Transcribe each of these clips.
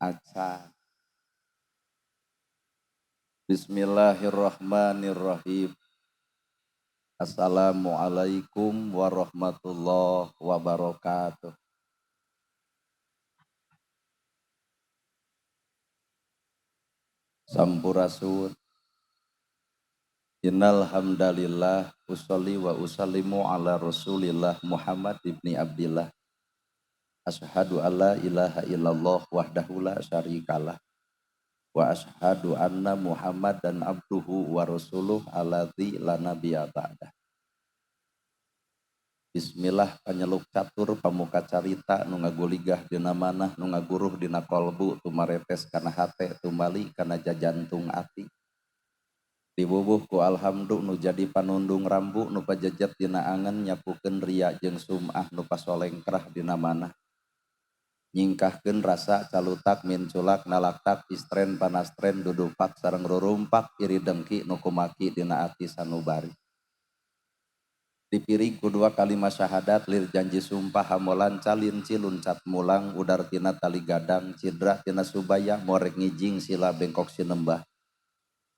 Acan. Bismillahirrahmanirrahim. Assalamualaikum warahmatullahi wabarakatuh. Sampurasun. Innal hamdalillah usolli wa usallimu ala Rasulillah Muhammad ibni Abdillah. Asyhadu alla ilaha illallah wahdahu la syarikalah wa asyhadu anna Muhammadan abduhu wa rasuluh alladzi la nabiyya ba'dah. Bismillah panyeluk catur pamuka carita nu ngaguligah dina manah nu ngaguruh dina kolbu tumaretes kana hate tumali kana jajantung ati. Dibubuh ku alhamdu nu jadi panundung rambu nu pajejet dina angen nyapukeun ria jeung sum'ah nu pasolengkrah dina manah. Nyingkahkeun rasa calutak minculak nalaktak istren panastren dudupak sareng rurumpak iri dengki nu kumaki dina ati sanubari. Dipirig ku dua kalimat syahadat lir janji sumpah hamolan calinci luncat mulang udar tina tali gadang cidra tina subaya morek ngijing sila bengkok sinembah.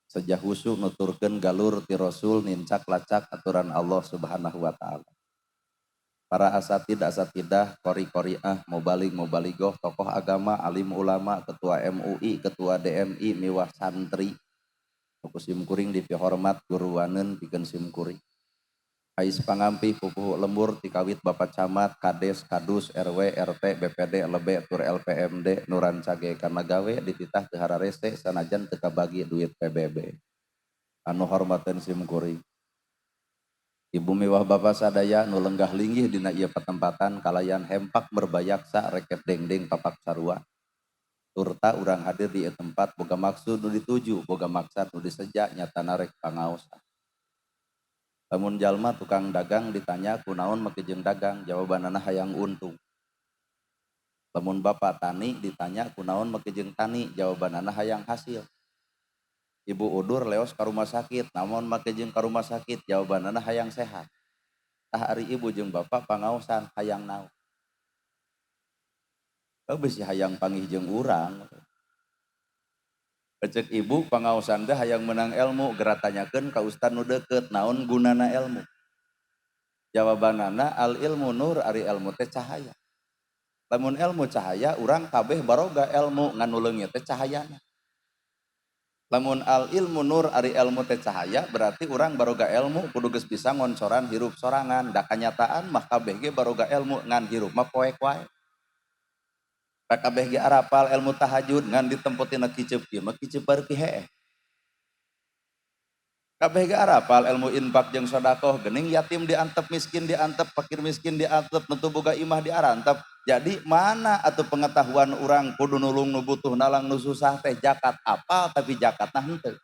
Sejah husu nuturkeun galur ti Rasul nincak lacak aturan Allah Subhanahu wa taala. Para asatid asatidah, qori-qoriah, mubalig mubaligoh, tokoh agama, alim ulama, ketua MUI, ketua DMI, miwah santri. Ku simkuring dipihormat guruaneun pikeun simkuring. Ais pangampih pupuhu lembur tikawit Bapak Camat, Kades, Kadus, RW, RT, BPD, LB, tur LPMD, nu rancage kana gawe dititah teu hararese sanajan teu kabagi duit PBB. Anu hormateun simkuring. Ibu miwah bapa sadaya nu lenggah linggih dina ieu patempatan kalayan hempak merbayaksa reket dengdeng papak sarua. Turta urang hadir di ieu tempat boga maksud nu dituju, boga maksad nu diseja nyatana rek pangaosan. Lamun jalma tukang dagang ditanya kunaon make jeung dagang, jawabanana hayang untung. Lamun bapak tani ditanya kunaon make jeung tani, jawabanana hayang hasil. Ibu udur leos ka rumah sakit, naon make jeung ka rumah sakit, jawabanana hayang sehat. Tah ari ibu jeung bapak pangaosan hayang naon. Oh, bisi hayang panggih jeung urang. Cek ibu pangaosan teh hayang menang ilmu, geura tanyakeun ka ustad nu deukeut naon gunana ilmu. Jawabanana al ilmu nur, ari ilmu teh cahaya. Lamun ilmu cahaya, urang kabeh baroga ilmu ngan nu leungit teh cahayana. Lamun al ilmu nur, ari ilmu teh cahaya, berarti urang baroga ilmu kudu geus bisa ngoncoran hirup sorangan. Da kanyataan mah kabeh ge baroga ilmu ngan hirup mah poek wae. Kabeh ge arapal ilmu tahajud ngan ditempotina kiceup ieu mah kiceup bareuki heeh. Kabeh ge arapal ilmu infak jeung sedekah geuning yatim diantep, miskin diantep, fakir miskin diantep, nu teu boga imah diarantep. Jadi mana atuh pengetahuan urang kudu nulung nu butuh nalang nu susah teh jakat apal tapi jakatna henteu.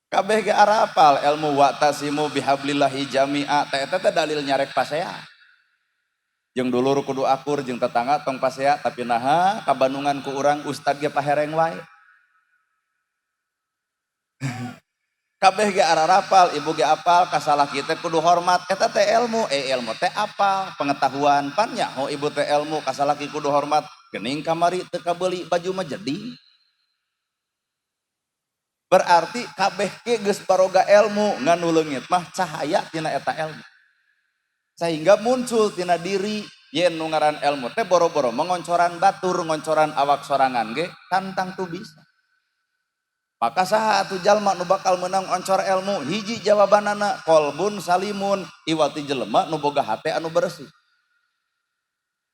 Kabeh ge arapal ilmu wa'tasimu bihablillahi jami'a teh eta teh dalil nyarek pasea. Jeung dulur kudu akur jeung tetangga tong pasea tapi naha kabandungan ku urang ustad ge pahereng wae. Kabeh ge ararapal, ibu ge apal, kasalah kita kudu hormat eta teh ilmu, ilmu teh apal, pengetahuan pan nyaho ibu teh ilmu kasalah ki kudu hormat, geuning kamari teu kabeuli baju mah jadi. Berarti kabeh ge geus baroga ilmu ngan nu leungit mah cahaya tina eta ilmu. Sehingga muncul tina diri yen nu ngaran ilmu teh boro-boro mengoncoran batur, ngoncoran awak sorangan ge tantang tuh bisa. Maka saha atuh jalma nu bakal menang oncor ilmu? Hiji jawabanana kolbun salimun, iwati jelema nu boga hate anu bersih.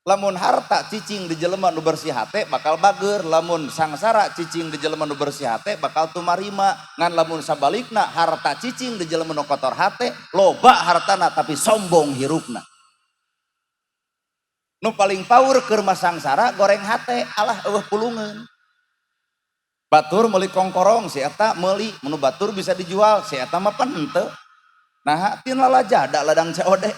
Lamun harta cicing di jelema nu bersih hate bakal bager, lamun sangsara cicing di jelema nu bersih hate bakal tumarima. Ngan lamun sabalikna harta cicing di jelema nu kotor hate, loba hartana tapi sombong hirupna. Nu paling power keur mah sangsara goreng hate, alah eueuh pulungeun. Batur meuli kongkorong si eta meuli, mun batur bisa dijual, si eta mah pan henteu. Nah, tina lajada ladang COD.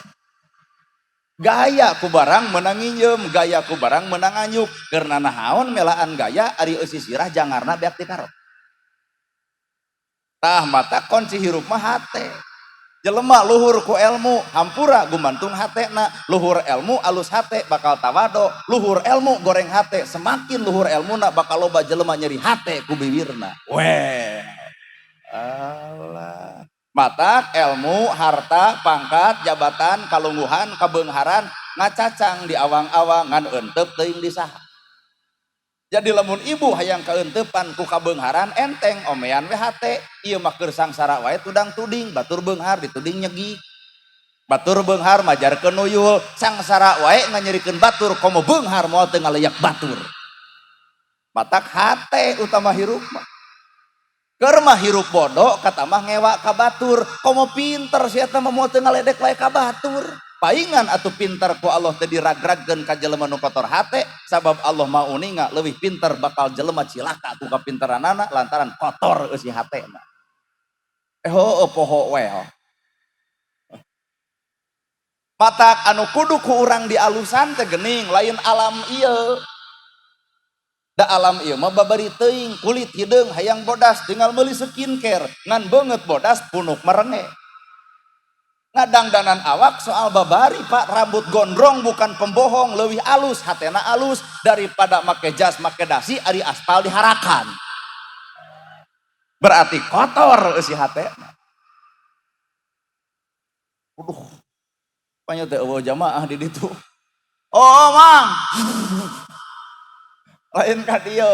Gaya ku barang menang nginjem, gaya ku barang menang anyuk. Karena nahaon melaan gaya ari eusi sirah jangarna beak ti karep. Tah mata kunci hirup mah hate. Jelema luhur ku ilmu, hampura gumantung hatena. Luhur ilmu alus hate bakal tawado, luhur ilmu goreng hate, semakin luhur ilmuna bakal loba jelema nyeri hate ku bibirna. Weh. Allah. Matak ilmu, harta, pangkat, jabatan, kalungguhan, kabeungharan ngacacang di awang-awang ngan eunteup teuing di saha. Jadi lamun ibu hayang kaeuntepan ku kabeungharan, enteng, omean we hate. Ieu mah keur sangsara wae tudang tuding, batur beunghar dituding nyegi. Batur beunghar majarkeun nuyul, sangsara wae nganyerikeun batur, komo beunghar moal teu ngaleyak batur. Matak hate utama hirup mah. Keur mah hirup bodoh kata mah ngewa ka batur, komo pinter si eta mah moal teu ngaledek wae ka batur. Paingan atuh pinter ku Allah teh diragragkeun ka jelema nu kotor hate, sabab Allah mau uninga leuwih pinter bakal jelema cilaka ku kapinteranana lantaran kotor eusi hatena. Eh, heueuh, poho we. Matak anu kudu ku urang dialusan teh geuning lain alam ieu. Da alam ieu mah babari teuing, kulit hideung hayang bodas tinggal meuli skincare, ngan beungeut bodas punuk merenge. Ngadangdanan awak soal babari, Pak, rambut gondrong bukan pembohong, leuwih alus hatena alus daripada make jas make dasi ari aspal diharakan. Berarti kotor eusi hatena. Aduh, panya teh euweuh jamaah di ditu. Oh, Mang. Lain ka dieu.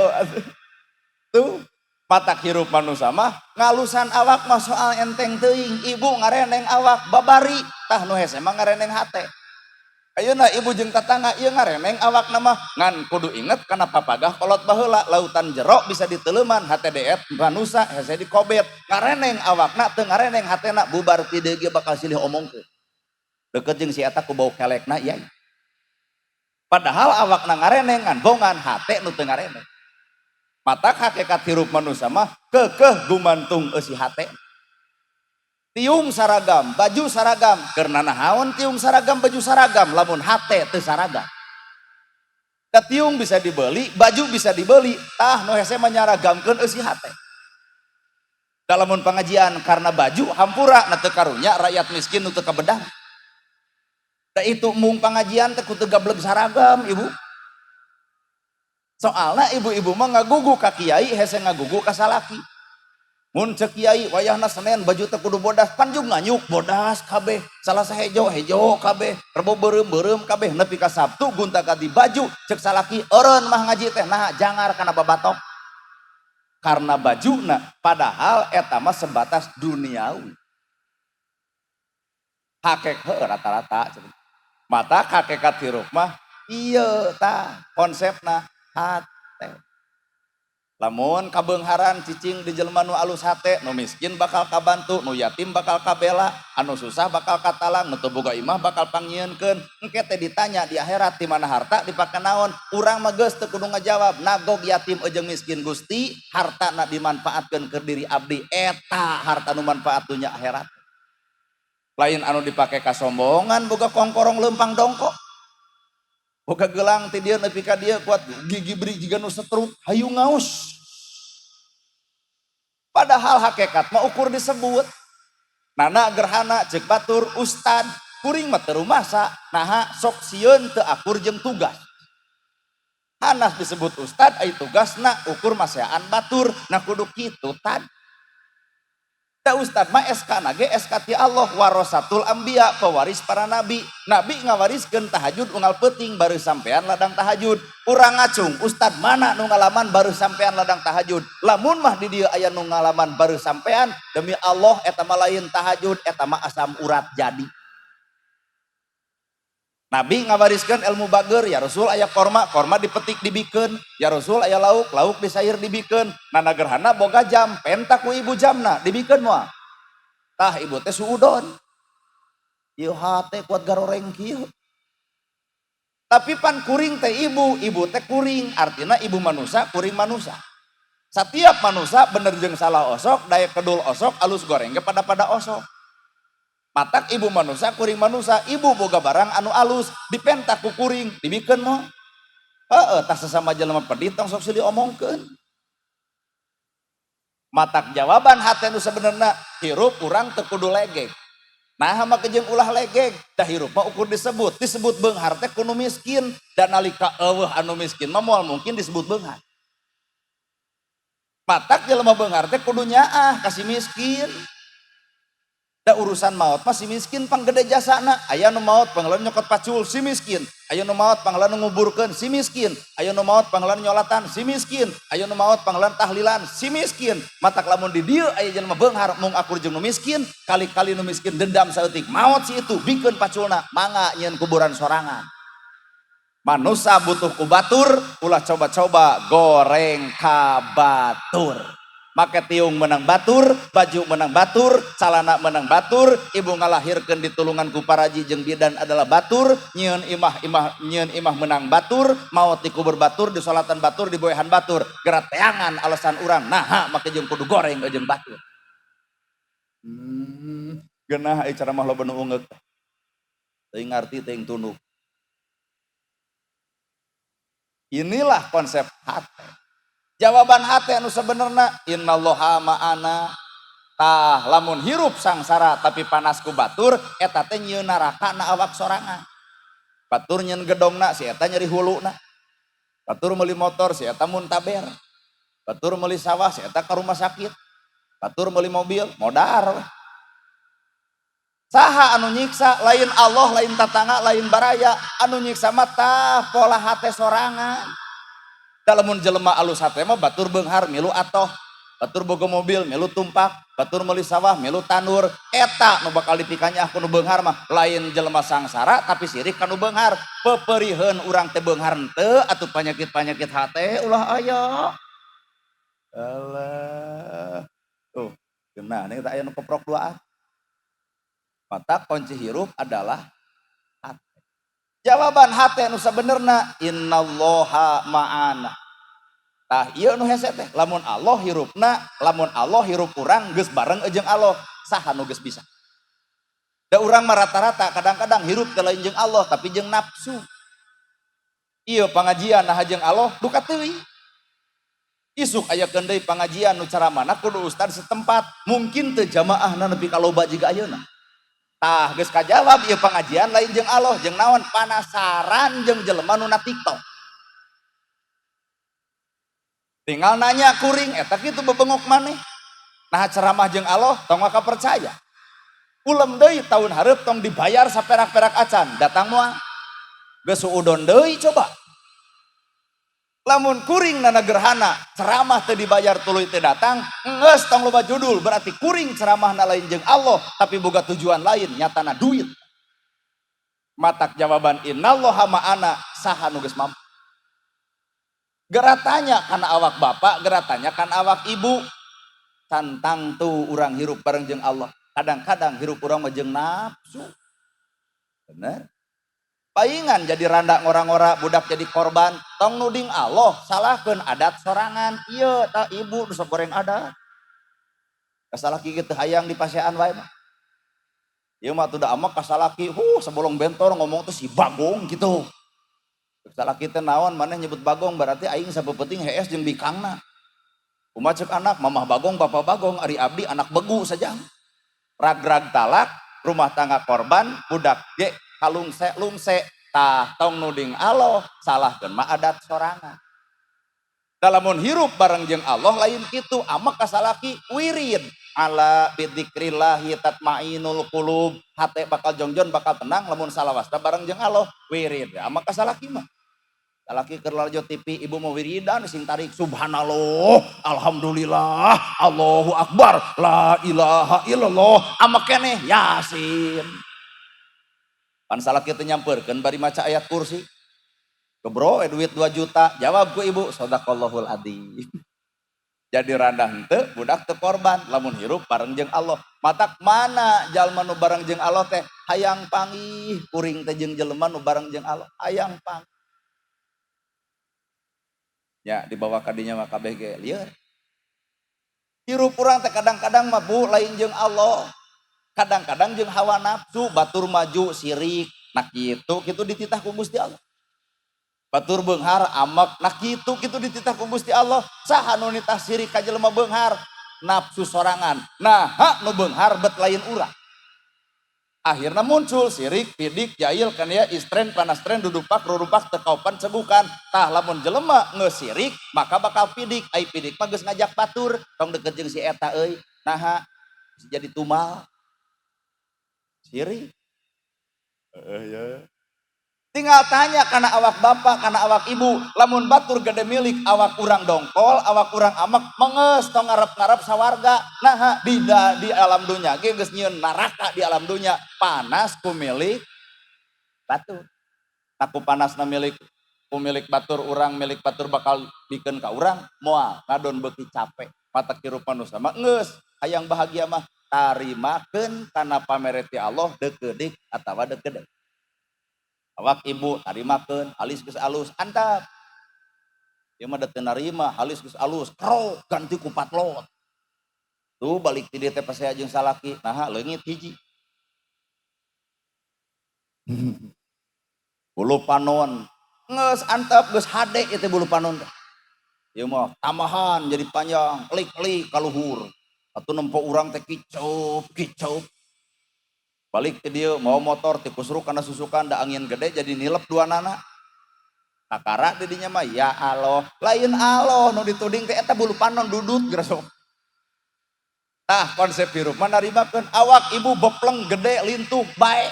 Tuh, matak hirup manusia mah ngalusan awak mah soal enteng teuing. Ibu ngareneng awak babari, tah nu hese mah ngareneng hate. Ayeuna ibu jeung tatangga ieu ngareneng awak mah, ngan kudu inget kana papagah kolot baheula, lautan jero bisa diteuleuman, hate deet manusa hese dikobet. Ngareneng awakna teu ngareneng hatena, bubar ti dieu ge bakal silih omongkeun. Deket jeung si eta ku bau kelekna ieu. Padahal awakna ngareneng, ngan bongan hate nu teu ngareneng. Matak hakikat hirup manusia mah kekeh gumantung eusi hate. Tiung saragam, baju saragam, karena nahaon tiung saragam, baju saragam, lamun hate teu saragam? Da tiung bisa dibeli, baju bisa dibeli, tah nu hese mah nyaragamkeun eusi hate. Lamun pengajian karena baju, hampura na teu karunya rakyat miskin nu teu kabedang. Da itu mung pengajian teh kudu gableg saragam, Ibu. Soalnya ibu-ibu mah ngagugu ka kiai hese ngagugu ka salaki. Mun cek kiai wayahna Senin baju teh kudu bodas, panjung nganyuk bodas kabeh, Salasa hejo hejo kabeh, Rebo beureum beureum kabeh, nepi ka Sabtu gonta ganti baju, cek salaki eureun mah ngaji teh, nah jangar kana babatok. Karena bajuna, padahal eta mah sebatas duniawi. Hakek heuh rata-rata. Mata hakikat hirup mah ieu tah konsepna hate. Lamun kabeungharan cicing di jelema nu alus hate, nu miskin bakal kabantu, nu yatim bakal kabela, anu susah bakal katalang, nu teu boga imah bakal pangnyieunkeun. Engke teh ditanya di akhirat di mana harta dipake naon, urang mah geus teu kudu ngajawab, nagog yatim jeung miskin Gusti, hartana dimanfaatkeun keur diri abdi, eta harta nu manfaat dunya akhirat. Lain anu dipake kasombongan, boga kongkorong leumpang dongkok. Boga gelang ti dieu nepi ka dieu kuat gigi beri jiga nu setruk, hayu ngaus. Padahal hakikat mah ukur disebut. Nana gerhana cek batur ustad, kuring mah teu rumasa, naha sok sieun teu akur jeung tugas. Hanas disebut ustad ai tugasna ukur maseaan batur, nah kudu kitu tad. Da ustad mah SK na ge SK ti Allah, warasatul anbiya, pewaris para nabi. Nabi ngawariskeun tahajud unggal peuting, baru sampean ladang tahajud. Urang ngacung, ustad mana nu ngalaman baru sampean ladang tahajud? Lamun mah di dieu aya nu ngalaman baru sampean, demi Allah eta mah lain tahajud, eta mah asam urat jadi. Nabi ngawariskeun ilmu bager, ya Rasul aya korma, korma dipetik dibikeun, ya Rasul aya lauk, lauk disair dibikeun. Nana gerhana boga jam, penta ku ibu jamna, dibikeun moal? Tah ibu teh suudon. Ieu hate kuat garoreng kieu. Tapi pan kuring teh ibu, ibu teh kuring, artinya ibu manusia, kuring manusia. Setiap manusia bener jeung salah osok, daya kedul osok, alus goreng ge pada-pada osok. Matak ibu manusia, kuring manusia, ibu boga barang anu alus, dipenta ku kuring, dibikeun moal? Heeh, tah sesama jelema pedit tong sok silih omongkeun. Matak jawaban hate nu sebenarna hirup urang teu kudu legek. Nah make jeung ulah legeg, da hirup mah ukur disebut, disebut beunghar teh ku nu miskin, dan nalika eueuh anu miskin mah moal mungkin disebut beunghar. Matak jelema beunghar teh kudu nyaah ka si miskin. Da urusan maot mah si miskin panggede jasana, aya nu maot pangheulana nyokot pacul si miskin, aya nu maot pangheulana nguburkeun si miskin, aya nu maot pangheulana nyolatan si miskin, aya nu maot pangheulana tahlilan si miskin. Matak lamun di dieu aya jelema beunghar mung akur jeung nu miskin, kali-kali nu miskin dendam saeutik maot si itu bikeun paculna mangga nyieun kuburan sorangan. Manusa butuh ku batur, ulah coba-coba goreng ka batur. Make tiung menang batur, baju menang batur, calana menang batur, ibu ngalahirkeun ditulungan ku paraji jeung bidan adalah batur, nyieun imah imah nyieun imah menang batur, maot dikubur batur, disolatan batur, diboehan batur, gerak teangan alasan urang naha make jeung kudu goreng jeung batur. Geunah ai ceramah loba nu ungeuk. Teuing ngarti teuing tunduk. Inilah konsep hate. Jawaban hate anu sebenarnya innallaha ma'ana. Tah lamun hirup sangsara tapi panas ku batur eta teh nyieun neraka na awak sorangan. Batur nyieun gedongna si eta nyeri huluna. Batur meuli motor si eta muntaber. Batur meuli sawah si eta ka rumah sakit. Batur meuli mobil modar. Saha anu nyiksa lain Allah, lain tatangga, lain baraya, anu nyiksa mah tah pola hate sorangan. Lamun jelema alus hate mah batur beunghar milu atoh, batur boga mobil milu tumpak, batur meuli sawah milu tandur, eta nu bakal dipikanyah ku nu beunghar mah lain jelema sangsara tapi sirik ka nu beunghar. Peperiheun urang teh beunghar henteu atuh panyakit-panyakit hate ulah aya. Alah. Tuh, geunah nih aya nu keprok duaan. Mata kunci hirup adalah hate. Jawaban hate nu sabenerna innallaha ma'ana. Tah ieu nu hese teh lamun Allah hirupna, lamun Allah hirup urang geus bareng jeung Allah, saha nu geus bisa. Da urang mah rata-rata kadang-kadang hirup teh lain jeung Allah tapi jeung nafsu. Ieu pangajian nah jeung Allah duka teuing. Isuk aya deui pangajian nu caramahna kudu ustad setempat, mungkin teu jamaahna nepi ka loba jiga ayeuna. Tah geus kajawab ieu pangajian lain jeung Allah, jeung naon panasaran jeung jelema nu na TikTok. Tinggal nanya kuring eta kitu bebengok maneh. Nah ceramah jeung Allah tong maka percaya. Ulem deui tahun hareup tong dibayar saperak-perak acan, datang moal. Geus suudon deui coba. Lamun kuring nana gerhana ceramah teu dibayar tuluy teu datang, geus tong loba judul berarti kuring ceramahna lain jeung Allah tapi boga tujuan lain nyatana duit. Matak jawaban innallaha ma'ana saha nu geus mampu. Geratanya kana awak bapak, geratanya kana awak ibu. Cantang tuh urang hirup bareng jeung Allah. Kadang-kadang hirup urang mah jeung nafsu. Bener? Paingan jadi randa ngora-ngora, budak jadi korban. Tong nuding Allah, salahkeun adat sorangan. Ieu tah ibu nu sok goreng adat. Kasalaki teu hayang dipasean wae mah. Ieu mah atuh da amak kasalaki, sebolong bentor ngomong teh si Bagong gitu. Salaki teh naon maneh nyebut Bagong berarti aing sapepeting hees jeung bikangna. Kumaha ceuk anak mamah Bagong bapak Bagong ari abdi anak begu sajang. Rag-rag talak, rumah tangga korban, budak ge kalungse-lungse. Tah tong nuding Allah, salahkeun mah adat sorangan. Lamun hirup bareng jeung Allah lain kitu, amak kasalaki wirid. Ala bidzikrillahi tatmainul qulub. Hate bakal jongjon bakal tenang lamun salawasna bareng jeung Allah wirid. Amak kasalaki mah. Salaki keur lalajo TV, ibu mau wiridan sing tarik subhanallah, alhamdulillah, Allahu akbar, la ilaha illallah, amak keneh Yasin. Pan salaki teh nyamperkeun bari maca ayat kursi. Kebro duit 2 juta, jawab ku ibu, sadaqallahul adzim. Jadi randa henteu, budak teu korban, lamun hirup bareng jeung Allah. Matak mana jalma nu bareng jeung Allah teh hayang panggih, kuring teh jeung jelema nu bareng jeung Allah, hayang pang. Ya dibawa ka dinya mah kabeh ge lieur. Hirup urang teh kadang-kadang mah Bu lain jeung Allah. Kadang-kadang jeung hawa nafsu, batur maju sirik, nah kitu kitu dititah ku Gusti Allah. Batur beunghar amek, nah kitu kitu dititah ku Gusti Allah. Saha nu nitah sirik ka jelema beunghar? Nafsu sorangan. Nah, hak nu beunghar bet lain urang. Akhirnya muncul sirik, pidik, jail, kania, istren, panastren, dudupak, rurupak, tekaupan, cegukan. Tah lamun jelema ngesirik maka bakal pidik. Ai pidik mah geus ngajak batur, tong deket jeung si eta euy. Naha jadi tumal. Sirik. Heeh ya. Tinggal tanya karena awak bapak, karena awak ibu, lamun batur gede milik awak urang dongkol, awak urang amek, menges tong ngarep-ngarep sawarga. Nah, di alam dunya ge geus nyieun neraka di alam dunya, panas ku milik batur. Aku panasna milik ku milik batur urang, milik batur bakal bikeun ka urang, moal ngadon beuki capek. Matak hirup manusia mah geus hayang bahagia mah tarimakeun kana pamere ti Allah deukeudik atawa deukeudek. Awak ibu tarimakeun, alis geus alus, antap. Ieu mah da teu narima, halis geus alus, kerok ganti ku patlot. Tuh balik ti dieu teh pasea jeung salaki, naha leungit hiji. Bulu panon, geus antep geus hade ieu teh bulu panon teh. Ieu mah tambahan jadi panjang, klik-klik ka luhur. Atuh nempo urang teh kicup, kicup. Balik ke dia mau motor tikus ruk kana susukan da angin gede jadi nilep dua nana. Kakara didinya mah ya Allah, lain Allah nu dituding teh eta bulu panon dudut gerasok. Tah konsep hirup mah narimakeun awak ibu bepleng gede lintuh bae.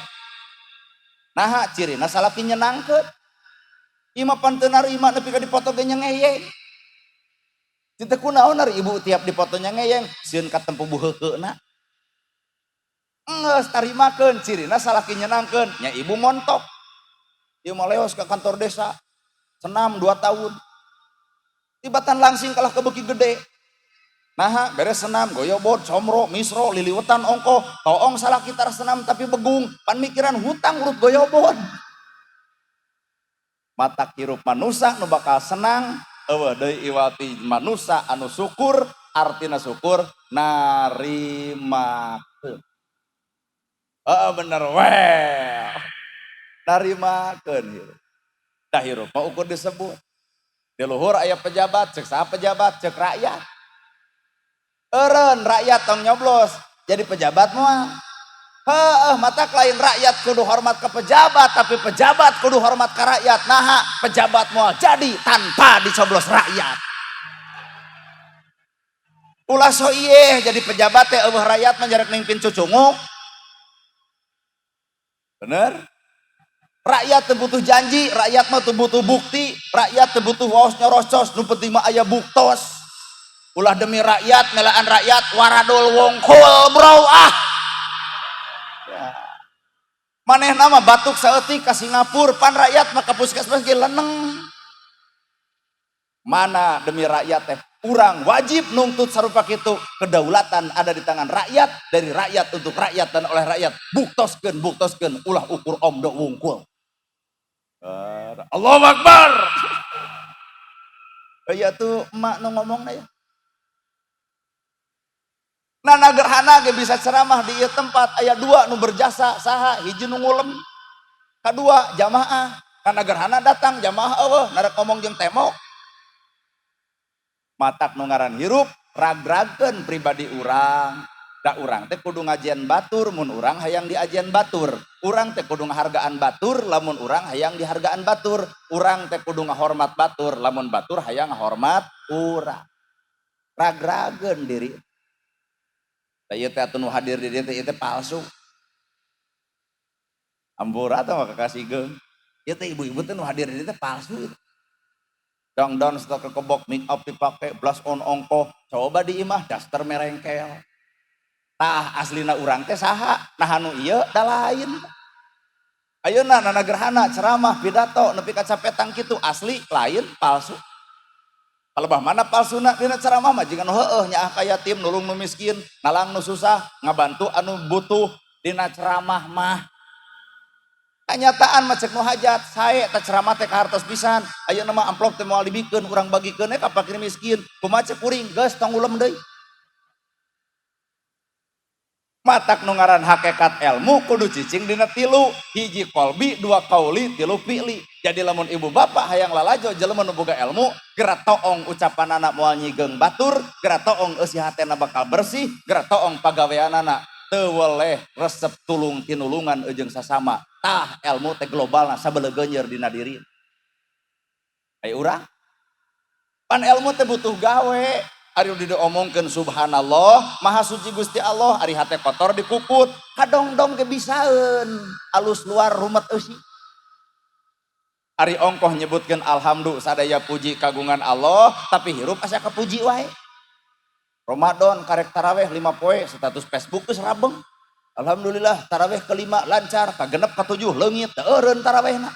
Naha cirina salaki nyenangkeun. Ieu mah pan teu narima nepi ka dipoto ge nyengeyeng. Teu kunaon ari ibu tiap dipoto nyengeyeng sieun katempu buheukeuna. Geus tarimakeun cirina salaki nyenangkeun nya ibu montok. Ieu mah leos ke kantor desa senam 2 tahun. Tibatan langsing kalah kebeki gede. Naha beres senam goyobod comro misro liliwetan ongko toong salaki tara senam tapi begung pan mikiran hutang urut goyobod. Matak hirup manusa nu bakal senang eueuh deui iwati manusa anu syukur, artina syukur narimakeun. Heeh bener weh. Narimakeun hirup. Dah hirup mah ukur disebut. Di luhur aya pejabat, cek saha pejabat, cek rakyat. Eureun rakyat tong nyoblos jadi pejabat moal. Heeh, matak lain rakyat kudu hormat ke pejabat, tapi pejabat kudu hormat ke rakyat. Naha pejabat moal jadi tanpa dicoblos rakyat. Ulah so ieu jadi pejabat teh eueuh rakyat mah jarek ningpin cucunguk. Bener? Rakyat teu butuh janji, rakyat mah teu butuh bukti, rakyat teu butuh waos nyorocos, nu penting mah aya buktos. Ulah demi rakyat, melaan rakyat, waradul wongkul bro ah. Ya. Manehna mah batuk saeutik ka Singapura, pan rakyat mah ka puskesmas ge leneng. Mana demi rakyat teh? Urang wajib nuntut sarupa kitu, kedaulatan ada di tangan rakyat, dari rakyat untuk rakyat dan oleh rakyat. Buktoskeun, buktoskeun, ulah ukur omdo wungkul. Allahu Akbar. Aya tuh emak nu ngomongna ya. Nana gerhana ge bisa ceramah di ieu tempat aya dua nu berjasa saha hiji nu ngulem kadua jamaah karena gerhana datang jamaah eueuh narek ngomong jeung temok. Matak nu ngaran hirup ragragkeun pribadi urang. Da urang teh kudu ngajian batur mun urang hayang diajian batur. Urang teh kudu ngahargaan batur lamun urang hayang dihargaan batur. Urang teh kudu ngahormat batur lamun batur hayang ngahormat urang. Ragrageun diri. Da ieu teh atuh nu hadir di dieu teh ieu teh palsu. Ampura teh mah kakasih geung. Ieu teh ibu-ibu teh nu hadir di dieu teh palsu ieu. Dangdan setelah kekebok make up dipake blush on ongkoh coba di imah daster merengkel. Tah aslina urang teh saha nah anu ieu da lain. Ayeuna nana gerhana ceramah pidato nepi ka capetang kitu asli lain palsu. Palebah mana palsuna dina ceramah mah jiga nu heueuh nyaah ka yatim nulung nu miskin nalang nu susah ngabantu anu butuh dina ceramah mah. Kenyataan mah cek nu hajat sae ta ceramah teh kahartos pisan ayeuna mah amplop teh moal dibikeun urang bagikeun we ka fakir miskin kumaha cek kuring geus tong ulem deui. Matak nu ngaran hakikat ilmu kudu cicing dina tilu hiji kolbi dua kauli tilu fi'li. Jadi lamun ibu bapak hayang lalajo jelema nu boga ilmu geura toong ucapanana moal nyigeung batur geura toong eusi hatena bakal bersih geura toong pagaweanana Teu weleh resep tulung tinulungan jeung sasama. Tah ilmu teh globalna sabelegeunyer dina diri. Ai urang pan ilmu teh butuh gawe. Ari diomongkeun subhanallah, maha suci Gusti Allah, ari hate kotor dikukut, kadongdong ge bisaeun, alus luar rumet eusi. Ari ongkoh nyebutkeun alhamdulillah sadaya puji kagungan Allah, tapi hirup asa kapuji wae. Ramadan karek taraweh 5 poe, status Facebook geus rabeng. Alhamdulillah taraweh kelima lancar, kagenep katujuh leungit, teu eureun tarawehna.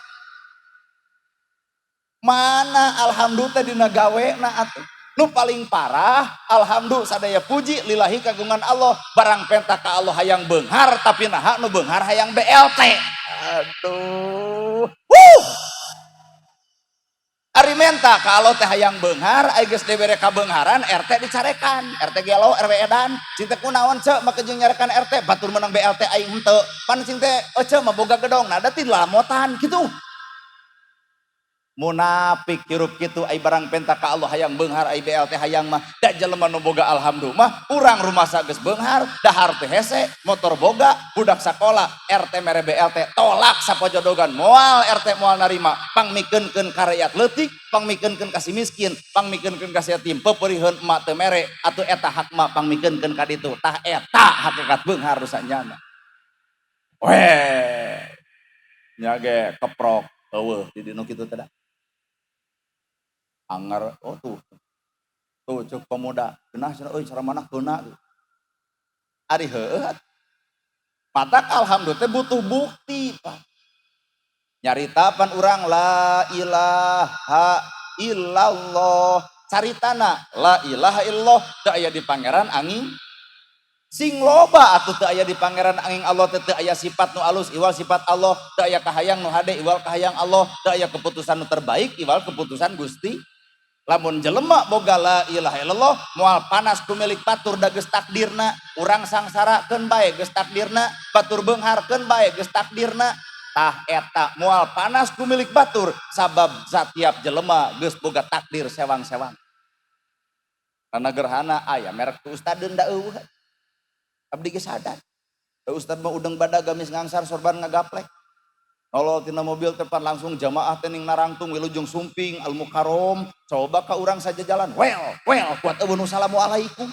Mana alhamdulillah teh dina gawena atuh. Nu paling parah, alhamdulillah sadaya puji lillahi kagungan Allah, barang penta ka Allah hayang beunghar tapi naha nu beunghar hayang BLT. Aduh. Wuh. Ari menta ka Allah teh hayang beunghar, ai geus dibere kabeungharan RT dicarekan, RT gelo, RW edan, cing teh kunaon ceu make jeung nyarekan RT, batur menang BLT aing henteu. Pan cing teh eceu mah boga gedong, nah da ti lamotan kitu. Munafik hirup kitu ai barang penta ka Allah hayang beunghar ai BLT hayang mah da jelema nu boga alhamdulillah mah urang rumasa geus beunghar, dahar teh hese, motor boga, budak sakola, RT mere BLT tolak sapojodogan, moal RT moal narima, pangmikeunkeun ka rakyat leutik, pangmikeunkeun ka si miskin, pangmikeunkeun ka si yatim, peupeuriheun emak teu mere atuh eta hak emak pangmikeunkeun ka ditu. Tah eta hakikat beunghar nu sanyana. Weh, nya ge keprok eueuh di dinu kitu teh da. Angar, oh tuh, tuh cek pemuda, genah cenah euy cara mana keuna. Ari heueuh. Matak alhamdulillah teh butuh bukti, Pak. Nyarita pan urang la ilaha illallah. Caritana la ilaha illallah teu aya di pangeran angin. Sing loba atuh teu aya di pangeran angin Allah teh teu aya sifat nu alus iwal sifat Allah, teu aya kahayang nu hade iwal kahayang Allah, teu aya keputusan nu terbaik iwal keputusan Gusti. Lamun jelema boga la ilaha illallah moal panas ku milik batur da geus takdirna, urang sangsara keun bae geus takdirna, batur beunghar keun bae geus takdirna. Tah eta moal panas ku milik batur sabab satiap jelema geus boga takdir sewang-sewang. Karena gerhana aya merek tu ustadeun da eueuh. Abdi ge sadar. Da ustad mah udeng badag gamis ngangsar sorban ngagaplek. Nolol tina mobil tepan langsung jamaah teh ning narangtung wilujeng sumping al mukarrom coba ka urang saja jalan well well kuat eueuh nu assalamualaikum.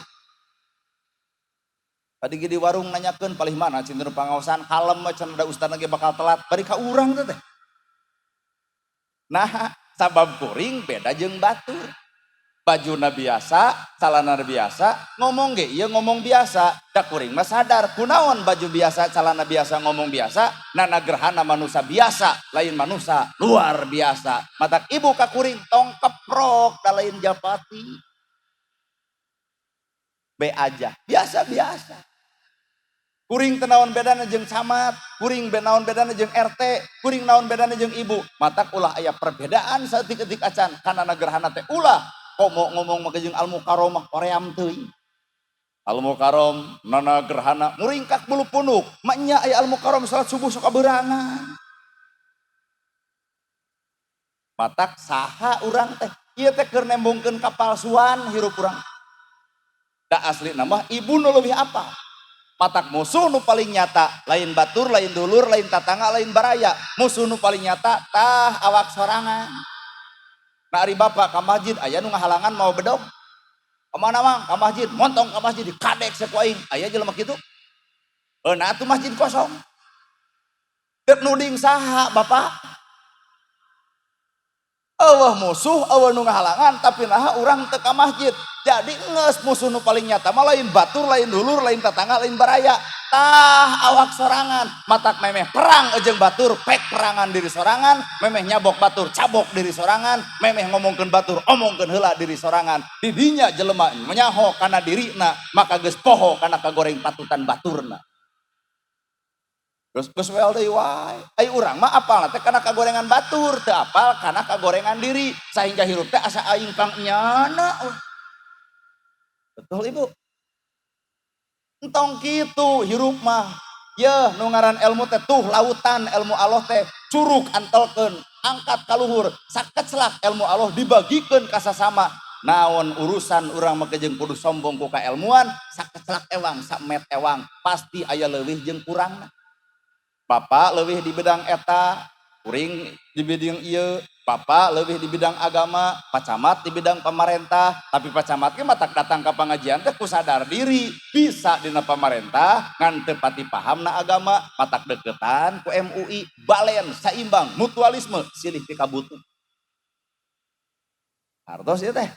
Tadi ge di warung nanyakeun palih mana cinten pangaosan kalem mah cenah da ustadna ge bakal telat bari ka urang teh teh. Nah, sabab kuring beda jeung batur. Bajuna biasa, calana biasa, ngomong ge ieu ngomong biasa. Da kuring mah sadar kunaon baju biasa, calana biasa, ngomong biasa, nana gerhana manusia biasa, lain manusia luar biasa. Matak ibu ka kuring tong keprok da lain japati. Be aja, biasa-biasa. Kuring teu naon bedana jeung camat, kuring naon bedana jeung RT, kuring naon bedana jeung ibu. Matak ulah aya perbedaan saeutik-eutik acan kana gerhana teh ulah komo ngomong mah jeung al mukarramah hoream teuing. Al mukarram nana gerhana muringkak bulu punuk, maknya aya al mukarram salat subuh sok kaberangan. Matak saha urang teh? Ieu teh keur nembongkeun kapalsuan hirup urang. Da asli nama ibu nu leuwih apa? Matak musuh nu paling nyata lain batur, lain dulur, lain tatangga, lain baraya. Musuh nu paling nyata tah awak sorangan. Nah ari bapak ka masjid aya nu ngahalangan mau bedog. Kemana mang? Ka masjid, montong ka masjid dikadek saku aing. Aya jelema kitu. Nah atuh masjid kosong. Dek nuding saha bapak? Eueuh musuh, eueuh nu ngahalangan tapi naha urang teu ka masjid. Jadi geus musuh nu paling nyata mah lain batur, lain dulur, lain tatangga, lain baraya. Tah awak sorangan, matak memeh perang jeung batur, pek perangan diri sorangan, memeh nyabok batur, cabok diri sorangan, memeh ngomongkeun batur, omongkeun heula diri sorangan. Di dinya jelema menyaho kana dirina, maka geus poho kana kagoreng patutan baturna. Geus geus wel deui wae. Ai urang mah apalna teh kana kagorengan batur, teu apal kana kagorengan diri, sahingga hirup teh asa aing pang nyana. Betul Ibu? Entong kitu hirup mah. Yeuh nu ngaran ilmu teh tuh lautan ilmu Allah teh curug antelkeun, angkat ka luhur, sakeclak ilmu Allah dibagikeun ka sasama. Naon urusan urang make jeung kudu sombong ku kaelmuan, sakecelak ewang, samet ewang, pasti aya leuwih jeung kurangna. Bapak leuwih di bidang eta, kuring di bidang ieu, bapak leuwih di bidang agama, Pak Camat di bidang pamarentah, tapi Pak Camat ge matak datang ka pangajian teh ku sadar diri, bisa dina pamarentah ngan teu pati pahamna agama, matak deketan ku MUI, balen, saimbang, mutualisme, silih pikabutuh. Hartos ieu teh.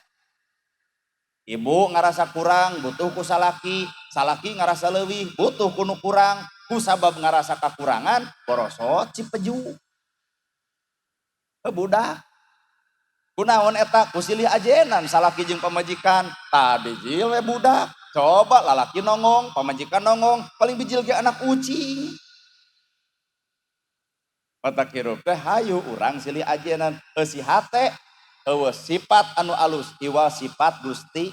Ibu ngarasa kurang, butuh ku salaki, salaki ngarasa leuwih, butuh ku nu kurang, ku sabab ngarasa kakurangan, borosot cipeju. Budak. Kunaon eta ku silih ajenan salaki jeung pamajikan, tah bijil we budak. Coba lalaki nongong, pamajikan nongong, paling bijil ge anak ucing. Matak hirup teh hayu urang silih ajenan, eusi hate eueuh sifat anu alus iwal sifat Gusti,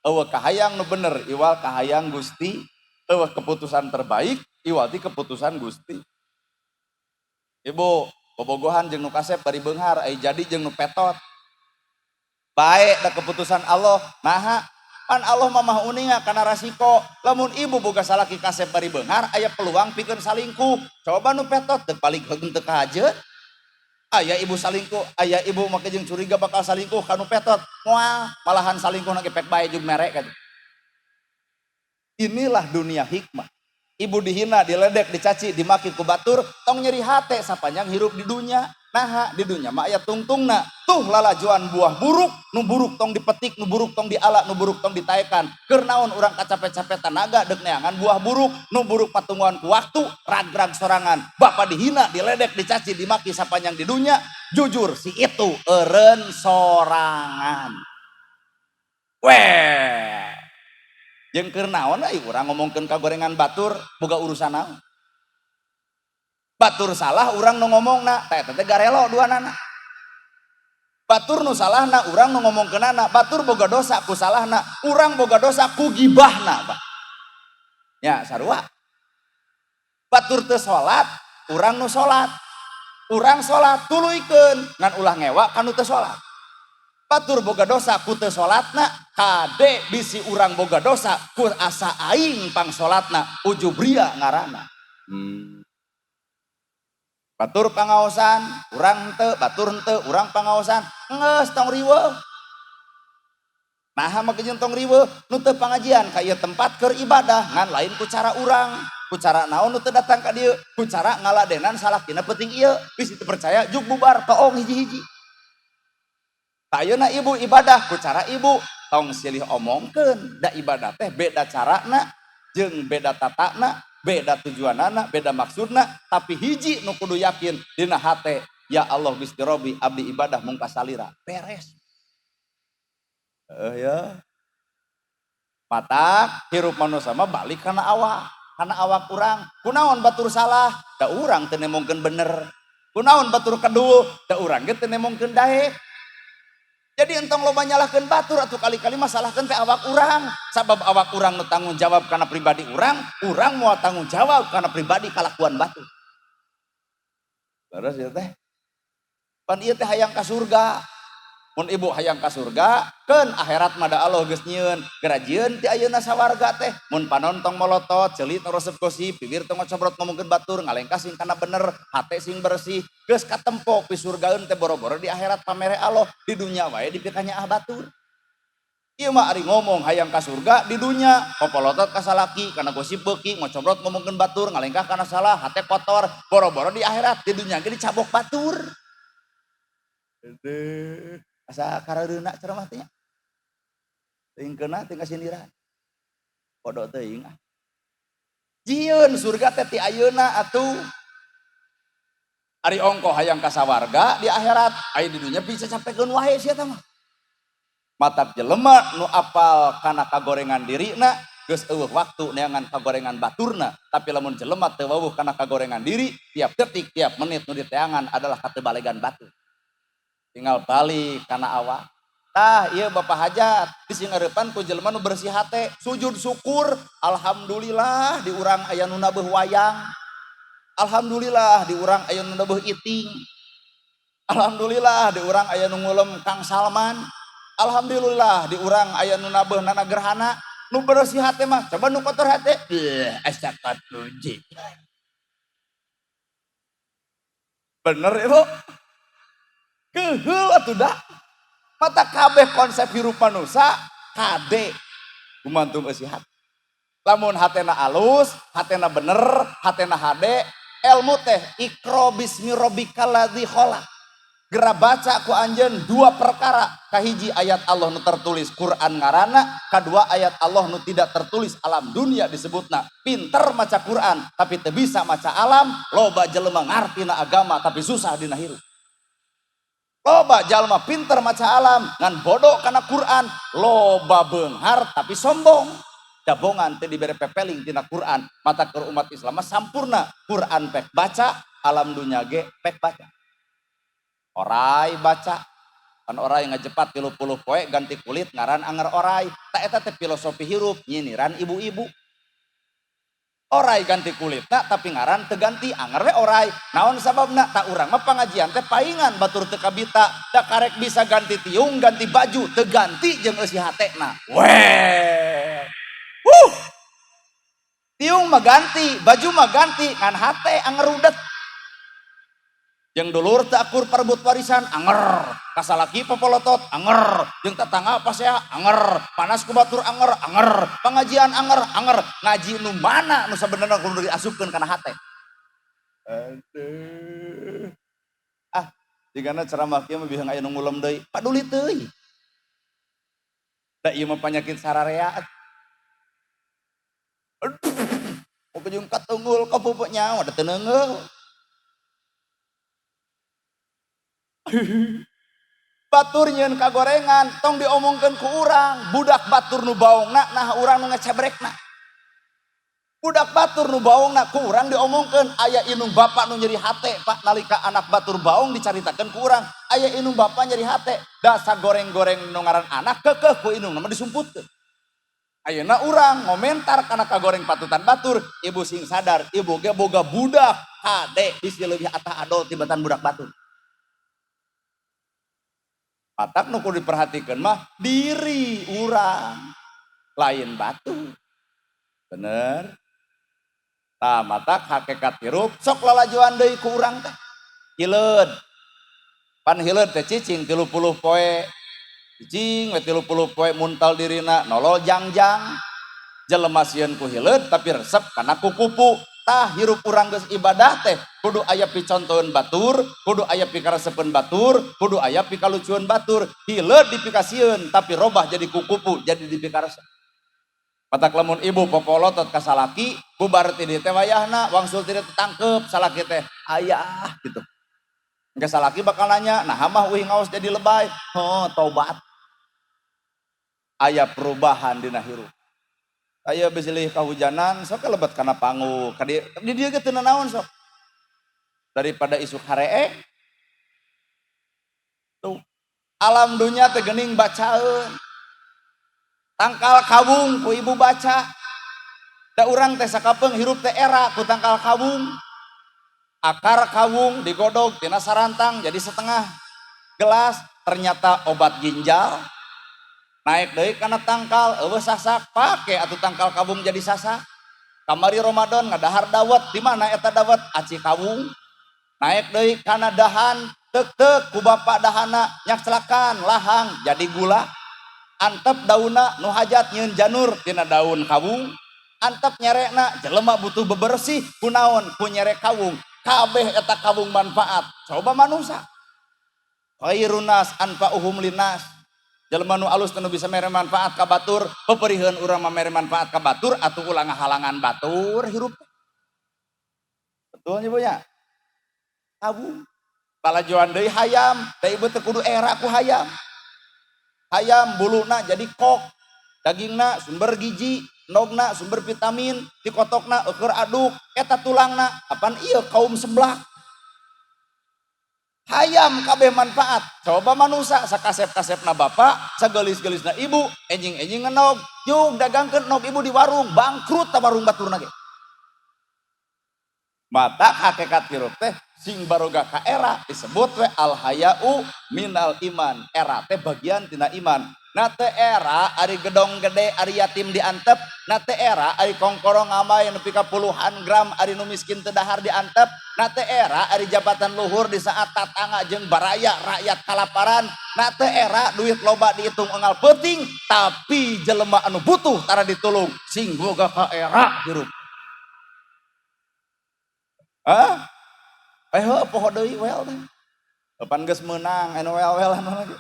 eueuh kahayang nu bener iwal kahayang Gusti, eueuh keputusan terbaik iwal ti keputusan Gusti. Ibu bobogohan jeung nu kasep bari beunghar, ai jadi jeung nu petot. Bae da keputusan Allah, naha? Pan Allah mah maha uninga kana rasiko. Lamun ibu boga salaki kasep bari beunghar, aya peluang pikeun salingkuh. Coba nu petot teu paling heukeun teu kahajeun. Aya ibu salingkuh, aya ibu make jeung curiga bakal salingkuh ka nu petot. Moal, malahan salingkuh na ge pek bae jeung mere ka. Inilah dunia hikmah. Ibu dihina, diledek, dicaci, dimaki ku batur, tong nyeri hate sapanjang hirup di dunia. Naha di dunia mah aya tungtungna. Tuh lalajuan buah buruk, nu buruk tong dipetik, nu buruk tong diala, nu buruk tong ditaekan. Keur naon urang kacape-cape tanaga deuk neangan buah buruk, nu buruk patungguan ku waktu, rag-rag sorangan. Bapak dihina, diledek, dicaci, dimaki sapanjang di dunia, jujur si itu eureun sorangan. Weh. Jeung keur naon euy urang ngomongkeun kagorengan batur boga urusan naon? Batur salah urang nu ngomongna, tah eta teh garelo duanana. Batur nu salahna urang nu ngomongkeunana, batur boga dosa ku salahna, urang boga dosa ku gibahna, Pak. Ya sarua. Batur teu salat, urang nu salat. Urang salat tuluykeun ngan ulah ngewa ka nu teu salat. Batur boga dosa ku teu salatna, kade bisi urang boga dosa ku asa aing pang salatna, ujub ria ngaranna. Batur pangaosan, urang henteu, batur henteu, urang pangaosan, geus tong riweuh. Naha make jeung tong riweuh, nu teu pangajian ka ieu tempat keur ibadah, ngan lain ku cara urang, ku cara naon nu teu datang ka dieu, ku cara ngaladenan salakina penting ieu, bisi teu percaya juk bubar toong hiji-hiji. Ayeuna ibu ibadah ku cara ibu, tong silih omongkeun, da ibadah teh beda carana jeung beda tatana, beda tujuanana, beda maksudna, tapi hiji nu kudu yakin dina hate, ya Allah Gusti Robbi abdi ibadah mung ka salira, beres. Heuh ya. Matak hirup manusia mah balik kana awak urang. Kunaon batur salah, da urang teu nemongkeun bener. Kunaon batur kedul, da urang ge teu nemongkeun daek. Jadi entong loba nyalahkeun batur atuh kali-kali masalahkeun teh awak urang. Sabab awak urang nu tanggung jawab kana pribadi urang, urang moal tanggung jawab kana pribadi kalakuan batur. Terus ya teh. Pan ieu teh hayang ka surga. Mun ibu hayang ka surga, keun akhirat mah da Allah geus nyieun. Gerajieun ti ayeuna sawarga teh. Mun panon tong molotot, ceuli tong resep gosip, bibir tong ngocobrot ngomongkeun batur, ngalengkah sing kana bener, hate sing bersih. Geus katempo pisurgaeun teh boro-boro di akhirat pamere Allah, di dunya wae dipikanyaah batur. Ieu mah ari ngomong hayang ka surga di dunya, popolotot ka salaki, kana gosip beuki, ngocobrot ngomongkeun batur, ngalengkah kana salah, hate kotor, boro-boro di akhirat, di dunya ge dicabok batur. Aduh. Asa karareuna ceramah teh nya. Teuing keuna teh kasindiran. Bodoh teuing ah. Jieun surga teh ti ayeuna atuh. Ari ongko hayang ka sawarga di akhirat, aya di dunya bisa capekeun wae sia tah mah. Matak jelema nu apal kana kagorengan dirina, geus eueuh waktu neangan kagorengan baturna, tapi lamun jelema teu wawuh kana kagorengan diri, tiap detik, tiap menit nu diteangan adalah katebalegan batur. Tinggal balik kana awak. Tah ieu Bapak Hajat disingareupan ku jelema nu bersih hate, sujud syukur, alhamdulillah di urang aya nu nabeuh wayang. Alhamdulillah di urang aya nu nabeuh iting. Alhamdulillah di urang aya nu ngulem Kang Salman. Alhamdulillah di urang aya nu nabeuh nana gerhana, nu bersih hate mah, coba nu kotor hate, asa katuji. Bener ibu? Keheul atuh da. Mata kabeh konsep hirup manusia kade gumantung eusi hate. Lamun hatena alus, hatena bener, hatena hade, ilmu teh iqra bismi rabbikal ladzi khalaq. Gera baca ku anjeun dua perkara, kahiji ayat Allah nu tertulis Quran ngaranna, kadua ayat Allah nu tidak tertulis alam dunia disebutna. Pinter maca Quran tapi teu bisa maca alam, loba jelema ngartina agama tapi susah dina hirup. Loba jalma pinter maca alam ngan bodoh kana Quran, loba beunghar tapi sombong. Dabongan teh dibere pepeling tina Quran, mata keur umat Islam mah sampurna, Quran pek baca, alam dunya ge pek baca. Orai baca, kan orai ngajepat 30 poe ganti kulit ngaran anger orai, tak eta teh filosofi hirup nyiniran ibu-ibu. Orai ganti kulitna tapi ngaran teu ganti anger we orai. Naon sababna? Tak urang mah pangajian teh paingan batur teu kabita, da karek bisa ganti tiung, ganti baju, teu ganti jeung eusi hatena. Weh. Tiung mah ganti, baju mah ganti, ngan hate anger rudet. Jeung dulur teu akur parebut warisan, anger. Kasalaki popolotot, anger. Jeung tetangga pasea, anger. Panas ku batur, anger, anger. Pengajian anger, anger. Ngaji nu mana nu sabenerna kudu diasupkeun kana hate. Aduh. Ah, jigana ceramah kieu mah bihang aya nu ngulem deui. Paduli teuing. Da ieu mah panyakit sararea. Aduh, mau jeung katunggul ka pupuk nyawa da teu neungeul. Batur nyieun kagorengan tong diomongkeun ku urang, budak batur nu baongna nah urang nu ngecebrekna. Budak batur nu baongna ku urang diomongkeun, aya indung bapak nu nyeri hate Pak nalika anak batur baong dicaritakeun ku urang, aya indung bapak nyeri hate, dasa goreng-goreng nu ngaran anak keukeuh ku indung mah disumputkeun. Ayeuna urang ngomentar kana kagoreng patutan batur, ibu sing sadar, ibu ge boga budak hade bisi leuwih atah adol tibatan budak batur. Matak nu kudu diperhatikeun mah diri urang, lain batu. Bener? Tah matak hakikat hirup sok lalajoan deui ku urang teh. Hileud. Pan hileud teh cicing 30 poe. Cicing we 30 poe muntal dirina nolol jangjang. Jelema sieun ku hileud tapi resep kana kukupu. Tah hirup urang geus ibadah teh kudu aya picontoeun batur, kudu aya pikaresepeun batur, kudu aya pikalucueun batur. Hileud dipikasieun tapi robah jadi kukupu, jadi dipikaresep. Matak lamun ibu popolotot ka salaki, bubar ti dieu teh wayahna wangsul ti dieu tangkep salaki teh ayah gitu. Engke salaki bakal nanya, nah mah uih ngaos jadi lebay. Oh, tobat. Aya perubahan dina hirup. Aya besilih kahujanan sok lebet kana panguk. Ka di dieu ge teu nanaon sok. Daripada isuk haree. Tuh. Alam dunya teh geuning bacaeun. Tangkal kawung ku ibu baca. Da urang teh sakapeung hirup teh era ku tangkal kawung. Akar kawung digodog tina sarantang jadi setengah gelas, ternyata obat ginjal. Naik deui kana tangkal eueuh sasak, pake atuh tangkal kawung jadi sasak. Kamari Ramadan ngadahar dawet, di mana eta dawet? Aci kawung. Naik deui kana dahan, tek-tek ku bapak dahana nyakclakan lahang jadi gula. Antep daunna nu hajat nyieun janur tina daun kawung. Antep nyerekna jelema butuh bebersih kunaon ku nyerek kawung. Kabeh eta kawung manfaat. Coba manusia. Khairun nas anfa'uhum linnas. Jelema nu alus teu bisa mere manfaat ka batur, peperiheun urang mah mere manfaat ka batur atuh ulah ngahalangan batur hirup. Betul nya Bu nya? Kawung. Lalajoan deui hayam, da ibu teh kudu era ku hayam. Hayam buluna jadi kok, dagingna sumber gizi, nogna sumber vitamin, dikotokna eueur aduk, eta tulangna apan ieu kaum seblak. Hayam kabeh manfaat. Coba manusia sakasep-kasepna bapak, sagelis-gelisna ibu, enjing-enjing ngenog, yuk dagangkeun nog ibu di warung, bangkrut ta warung baturna ge. Mata hakikat hirup teh sing baroga ka era disebut we al haya'u minal iman. Era teh bagian tina iman. Na teu era ari gedong gede ari yatim diantep, na teu era ari kongkorong ngamai nepi ka puluhan gram ari nu miskin teu dahar diantep, na teu era ari jabatan luhur di saat tatangga jeung baraya rakyat kalaparan, na teu era duit loba dihitung engal peuting tapi jelema anu butuh tara ditulung sing boga ka era hirup. Hah? Eh heuh poho deui wel teh. Kapan geus meunang anu wel-welan lagi.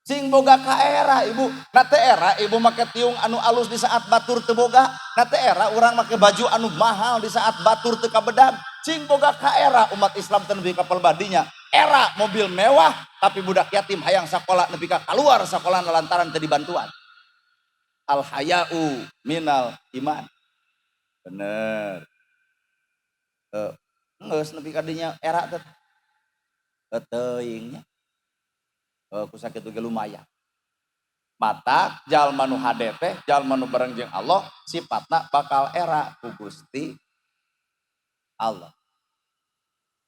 Sing boga ka era ibu, na teu era ibu make tiung anu alus di saat batur teu boga, na teu era urang make baju anu mahal di saat batur teu kabedag. Sing boga ka era umat Islam teu nepi ka pelbadinya. Era mobil mewah tapi budak yatim hayang sakola nepi ka kaluar sakola lantaran teu dibantuan. Al haya'u minal iman. Bener. Geus nepi ka dinya era teh. Teuing nya. Ku sakitu ge lumayan. Mata jalma nu hade teh, jalma nu bareng jeung Allah, sifatna bakal era ku Gusti Allah.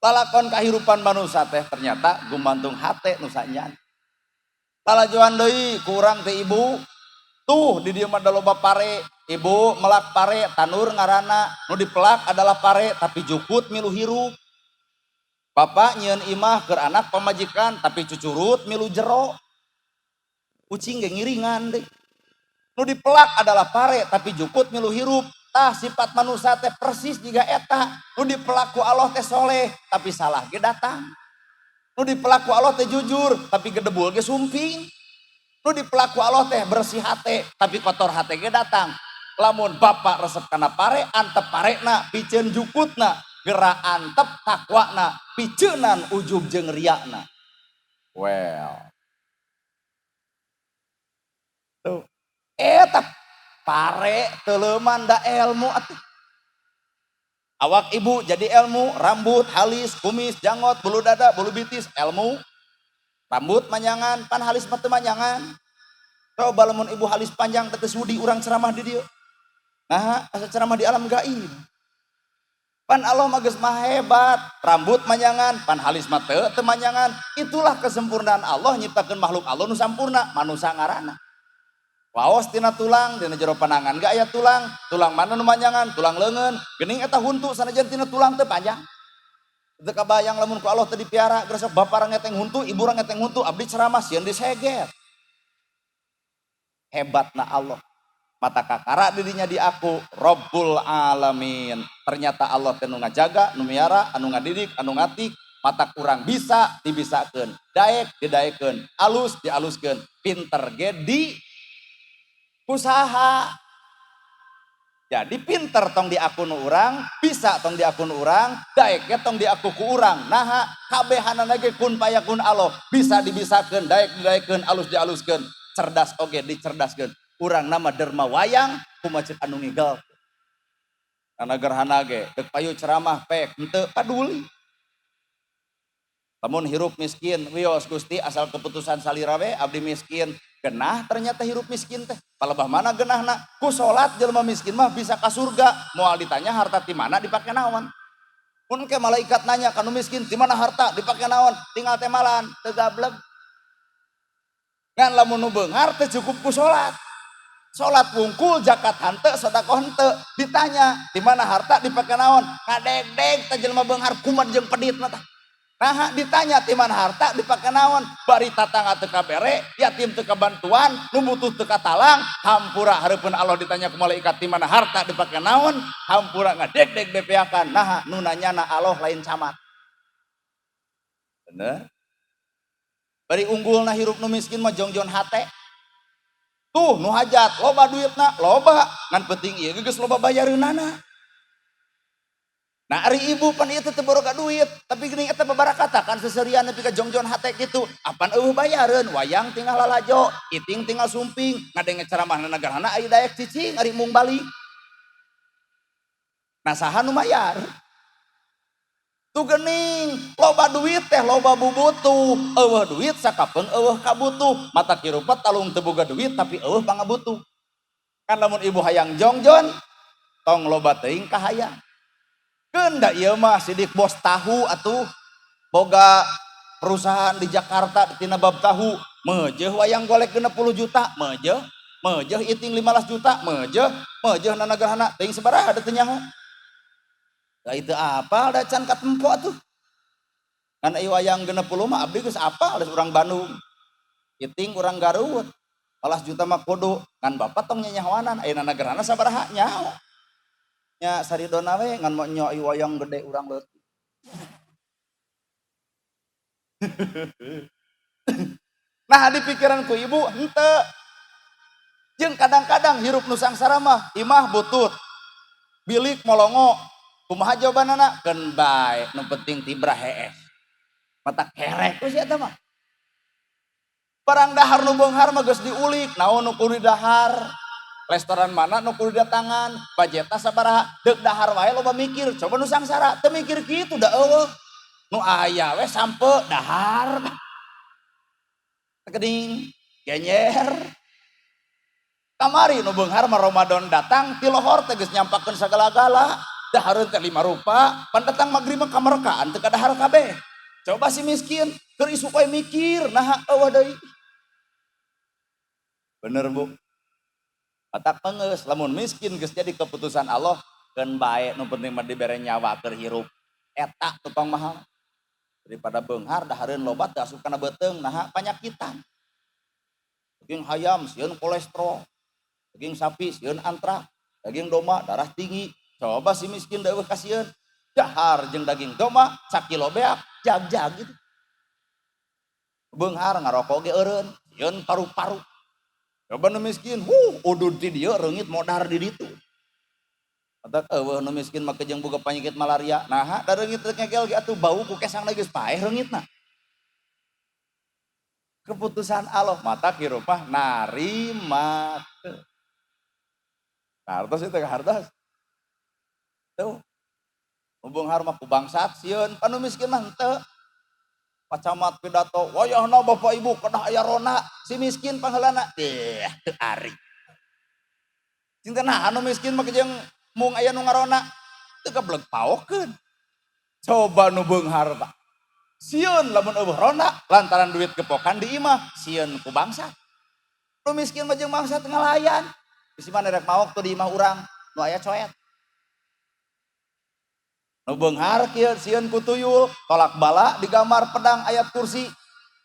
Lalakon kahirupan manusia teh ternyata gumantung hate nu sanyan. Lalajoan deui kurang teh ibu. Tuh di dieu mah da loba pare, ibu melak pare tanur ngaranna, nu dipelak adalah pare tapi jukut milu hirup. Bapak nyieun imah keur anak pamajikan tapi cucurut milu jero. Ucing ge ngiringan deui. Nu dipelak adalah pare tapi jukut milu hirup. Tah sifat manusia teh persis jiga eta. Nu dipelak ku Allah teh soleh tapi salah ge datang. Nu dipelak ku Allah teh jujur tapi gedebul ge sumping. Nu dipelak ku Allah teh bersih hate tapi kotor hate ge datang. Lamun bapak resep kana pare antep parena piceun jukutna. Gerak antep takwana piceunan ujub jeung riakna. Well. Tuh. Eta pare teuleman da ilmu atuh. Awak ibu jadi ilmu, rambut, halis, kumis, janggot, bulu dada, bulu bitis, ilmu. Rambut manjangan, pan halis mah teu manjangan. Coba lamun ibu halis panjang teh sudi urang ceramah di dieu. Nah, asa ceramah di alam gaib. Pan Allah mah geus maha hebat, rambut manjangan, pan halis mah teu manjangan. Itulah kesempurnaan Allah nyiptakeun makhluk Allah nu sampurna, manusa ngaranna. Waos tina tulang, dina jero panangan ge aya tulang, tulang mana nu manjangan, tulang leungeun, geuning eta huntu sanajan tina tulang teu panjang. Teu kabayang lamun ku Allah teu dipiara, geus sok bapa ngeteng huntu, ibu ngeteng huntu, abdi ceramah sieun diseger. Hebatna Allah. Mata kakara dirinya diaku Rabbul Alamin. Ternyata Allah teh nu ngajaga, nu miara, anu ngadidik, anu ngatik, mata kurang bisa dibisakeun, daek didaekeun, alus dialuskeun, pinter ge di usaha. Jadi pinter tong diaku nu urang, bisa tong diaku nu urang, daek ge tong diaku ku urang. Naha kabehanana ge kun payakun Allah, bisa dibisakeun, daek didaekeun, alus dialuskeun, cerdas oge dicerdaskeun. Urang nama derma wayang kumaha ceuk anu ngigel. Karena gerhana ge dek payu ceramah pek henteu paduli. Lamun hirup miskin, wios Gusti asal keputusan salira we abdi miskin. Genah ternyata hirup miskin teh. Palebah mana genahna? Ku salat jelema miskin mah bisa ka surga. Moal ditanya harta ti mana dipake naon. Mun ke malaikat nanya ka nu miskin ti mana harta dipake naon? Tinggal temalan teu gableg. Ngan lamun nu beunghar teu cukup ku salat. Salat wungkul, zakat henteu, sedekah henteu. Ditanya, di mana harta dipake naon? Ngadegdeg teh jelema beunghar kumaha jeung peditna tah. Nah, ditanya di mana harta dipake naon? Bari tatangga teu kabere, yatim teu kabantuan, nu butuh teu katalang, hampura hareupeun Allah ditanya ku malaikat di mana harta dipake naon? Hampura ngadegdeg bebeakan. Nah, nu nanyana Allah lain camat. Bener? Bari unggulna hirup nu miskin mah jongjon hate. Tuh nu hajat loba duitna, loba ngan penting ieu geus loba bayareunana. Nah ari ibu pan ieu teh teu boga duit, tapi geuning eta babarakata kan seserian nepi ka jongjon hate kitu. Apan eueuh bayareun, wayang tinggal lalajo, iting tinggal sumping, ngadenge ceramahna negarana aya daek cicing ari mung balik. Nah saha nu mayar? Tuh geuning, loba duit teh loba bubutuh, eueuh duit sakapeung eueuh kabutuh, mata kirupat talung teu boga duit tapi eueuh pangabutuh. Kan lamun ibu hayang jongjon, tong loba teuing kahayang. Keun da ieu mah sidik bos tahu atuh boga perusahaan di Jakarta tina bab tahu meujeuh wayang golek 60 juta meujeuh meujeuh iting 15 juta meujeuh meujeuh nanagrahana teuing sabaraha da teu nyaho. Da itu apal da can katempo atuh. Ngan ieu wayang 60 mah abdi geus apal da urang Bandung. Iting urang Garut. 15 juta mah kudu ngan bapak tong nyanyahoanan aya nanagrahana sabaraha nyaho. Nya saridona we ngan mah nya ieu wayang gede urang leutik. Nah di pikiran ku ibu henteu. Jeung kadang-kadang hirup nu sangsara mah imah butut. Bilik molongo. Kumaha jawabanana? Keun bae nu penting tibra hees. Mata kerek we sia eta mah. Barang dahar nu beunghar mah geus diulik, naon nu kudu dahar? Restoran mana nu kudu datangan, bajetna sabaraha, deuk dahar wae loba mikir. Coba nu sangsara teu mikir kitu da eueuh. Nu aya we sampe dahar. Geuning genyer. Kamari nu beunghar mah Ramadan datang ti lohor teh geus nyampakeun sagala-gala. Dahareun teh 5 rupa, pan datang magrib mah kamerkaan teu kadahar kabeh. Coba si miskin keur isuk we mikir naha eueuh deui. Bener Bu. Matak pengeus lamun miskin geus jadi keputusan Allah keun bae nu penting mah dibere nyawa keur hirup. Eta teu pangmahal. Daripada beunghar dahareun loba teu asup kana beuteung naha panyakitan. Daging hayam sieun kolesterol, daging sapi sieun antrak, daging domba darah tinggi. Coba si miskin eueuh kasieun. Dahar jeung daging domba sakilo beak jag-jag gitu. Beunghar ngarokok ge eureun, sieun paru-paru. Coba nu miskin, udud ti dieu reungit modar di ditu. Matak eueuh nu miskin mah jeung boga panyakit malaria. Naha da reungit teu ngegel ge atuh bau ku kesangna geus paeh reungitna. Keputusan Allah matak hirup mah narimakeun. Hartos itu hartos. Tuh. Nu beunghar mah ku bangsat sieun, pan nu miskin mah henteu. Pak Camat pidato, wayahna Bapak Ibu kedah aya rona, si miskin pangheulana teh teu ari. Cinta nah anu miskin mah jeung mung aya nu ngarona teu gableg paokeun. Coba nu beunghar Pak. Sieun lamun eueuh ronda lantaran duit gepokan di imah, sieun ku bangsa. Nu miskin mah jeung bangsa teu ngalayan. Bisi mana rek maok tuh di imah urang, nu aya coet. Nu beunghar kieu sieun ku tuyul, tolak bala digambar pedang ayat kursi.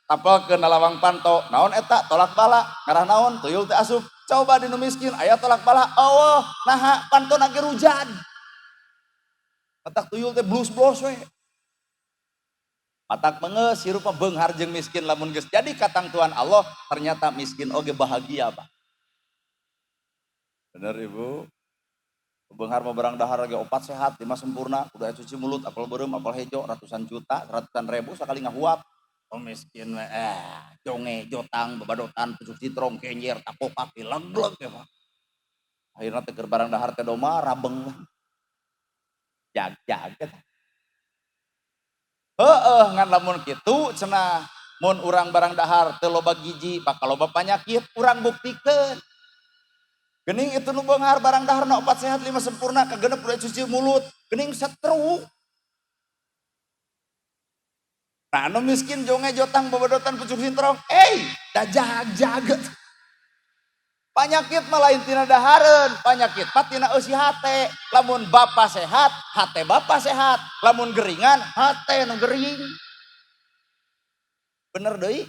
Tapelkeun na lawang panto, naon eta tolak bala, ngarah naon tuyul teh asup. Coba di nu miskin aya tolak bala, eueuh naha pantona ge rujad. Matak tuyul teh blus-blos we. Matak mengeus hirup mah beunghar jeung miskin lamun geus jadi katangtuan Allah, ternyata miskin oge bahagia, Pak. Bener Ibu. Beunghar mah barang dahar ge 4 sehat, 5 sempurna, udah cuci mulut, apel beureum, apel hejo, ratusan juta, ratusan ribu sakali ngahuap. Oh miskin we, jonge, jotang, babadotan, pucuk citrong, kenjer, tapok kaki, leg-leg ya Pak. Akhirna teh keur barang dahar teh doma rabeng. Jag-jag eta. Heeh, ngan lamun kitu cenah mun urang barang dahar teu loba gizi bakal loba panyakit, urang buktikeun. Gening itu nu beunghar barang dahar na 4 sehat 5 sempurna kagenep udah cuci mulut, gening setruk. Nah anu miskin jonge jotang babadotan pucuk sintrong, da jag-jag. Panyakit mah lain tina dahareun, panyakit mah tina eusi hate. Lamun bapa sehat, hate bapa sehat. Lamun geringan, hate nu gering. Bener deui?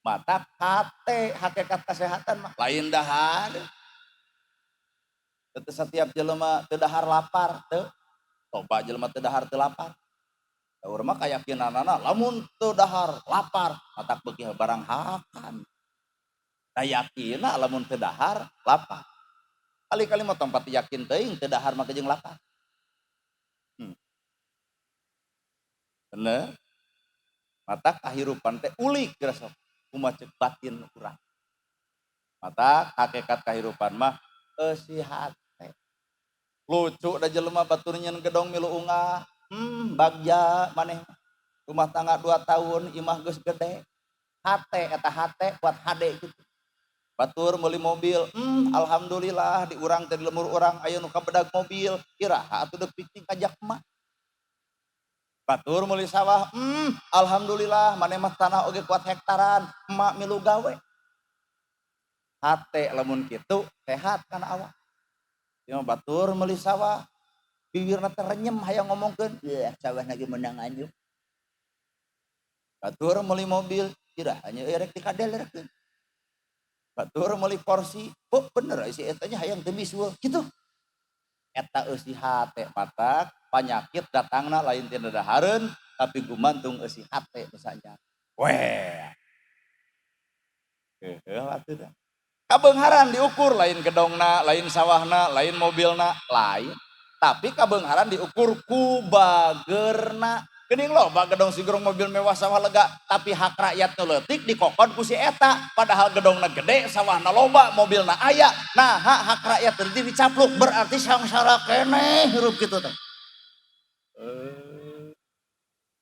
Matak hate hakikat kesehatan mah lain dahar. Teu setiap jelema teu dahar lapar teu. Coba jelema teu dahar teu lapar. Urang mah kayakinanana lamun teu dahar lapar, matak beuki barang hakan. Da yakinna lamun teu dahar lapar. Kali-kali mah tempat yakin teuing teu dahar mah jeung lapar. Bener? Matak kahirupan teh ulik geura sok. Kumaha ceuk batin urang. Matak hakikat kahirupan mah eusi hate. Lucu da jelema batur nyeun gedong milu ungah. Bagja maneh rumah tangga 2 tahun imah geus gede. Hate eta hate buat hade gitu. Batur meuli mobil, alhamdulillah di urang teh di lemur urang aya nu kabedag mobil, iraha atuh deuk piknik ngajak emak. Batur meuli sawah, alhamdulillah maneh mah tanah oge kuat hektaran, emak milu gawe. Hate lamun kitu sehat kana awak. Ieu mah batur meuli sawah, bibirna teh renyem hayang ngomongkeun, "Yeuh sawah lagi meunang anjuk." Batur meuli mobil, iraha nya euy rek dikadelerkeun. Batur meuli kursi, oh bener si eta nya hayang teu misueul, kitu. Eta eusi hate matak panyakit datangna lain tina dahareun tapi gumantung eusi hate misalnya. Weh. Heueuh atuh dah. Kabeungharan diukur lain gedongna, lain sawahna, lain mobilna, lain. Tapi kabeungharan diukur ku bageurna. Geuning loba gedong sigrong mobil mewah sawah lega, tapi hak rakyat nu leutik dikokon ku si eta. Padahal gedongna gede, sawahna loba, mobilna aya. Nah, hak rakyat teu dicapluk berarti sangsara keneh hirup kitu teh.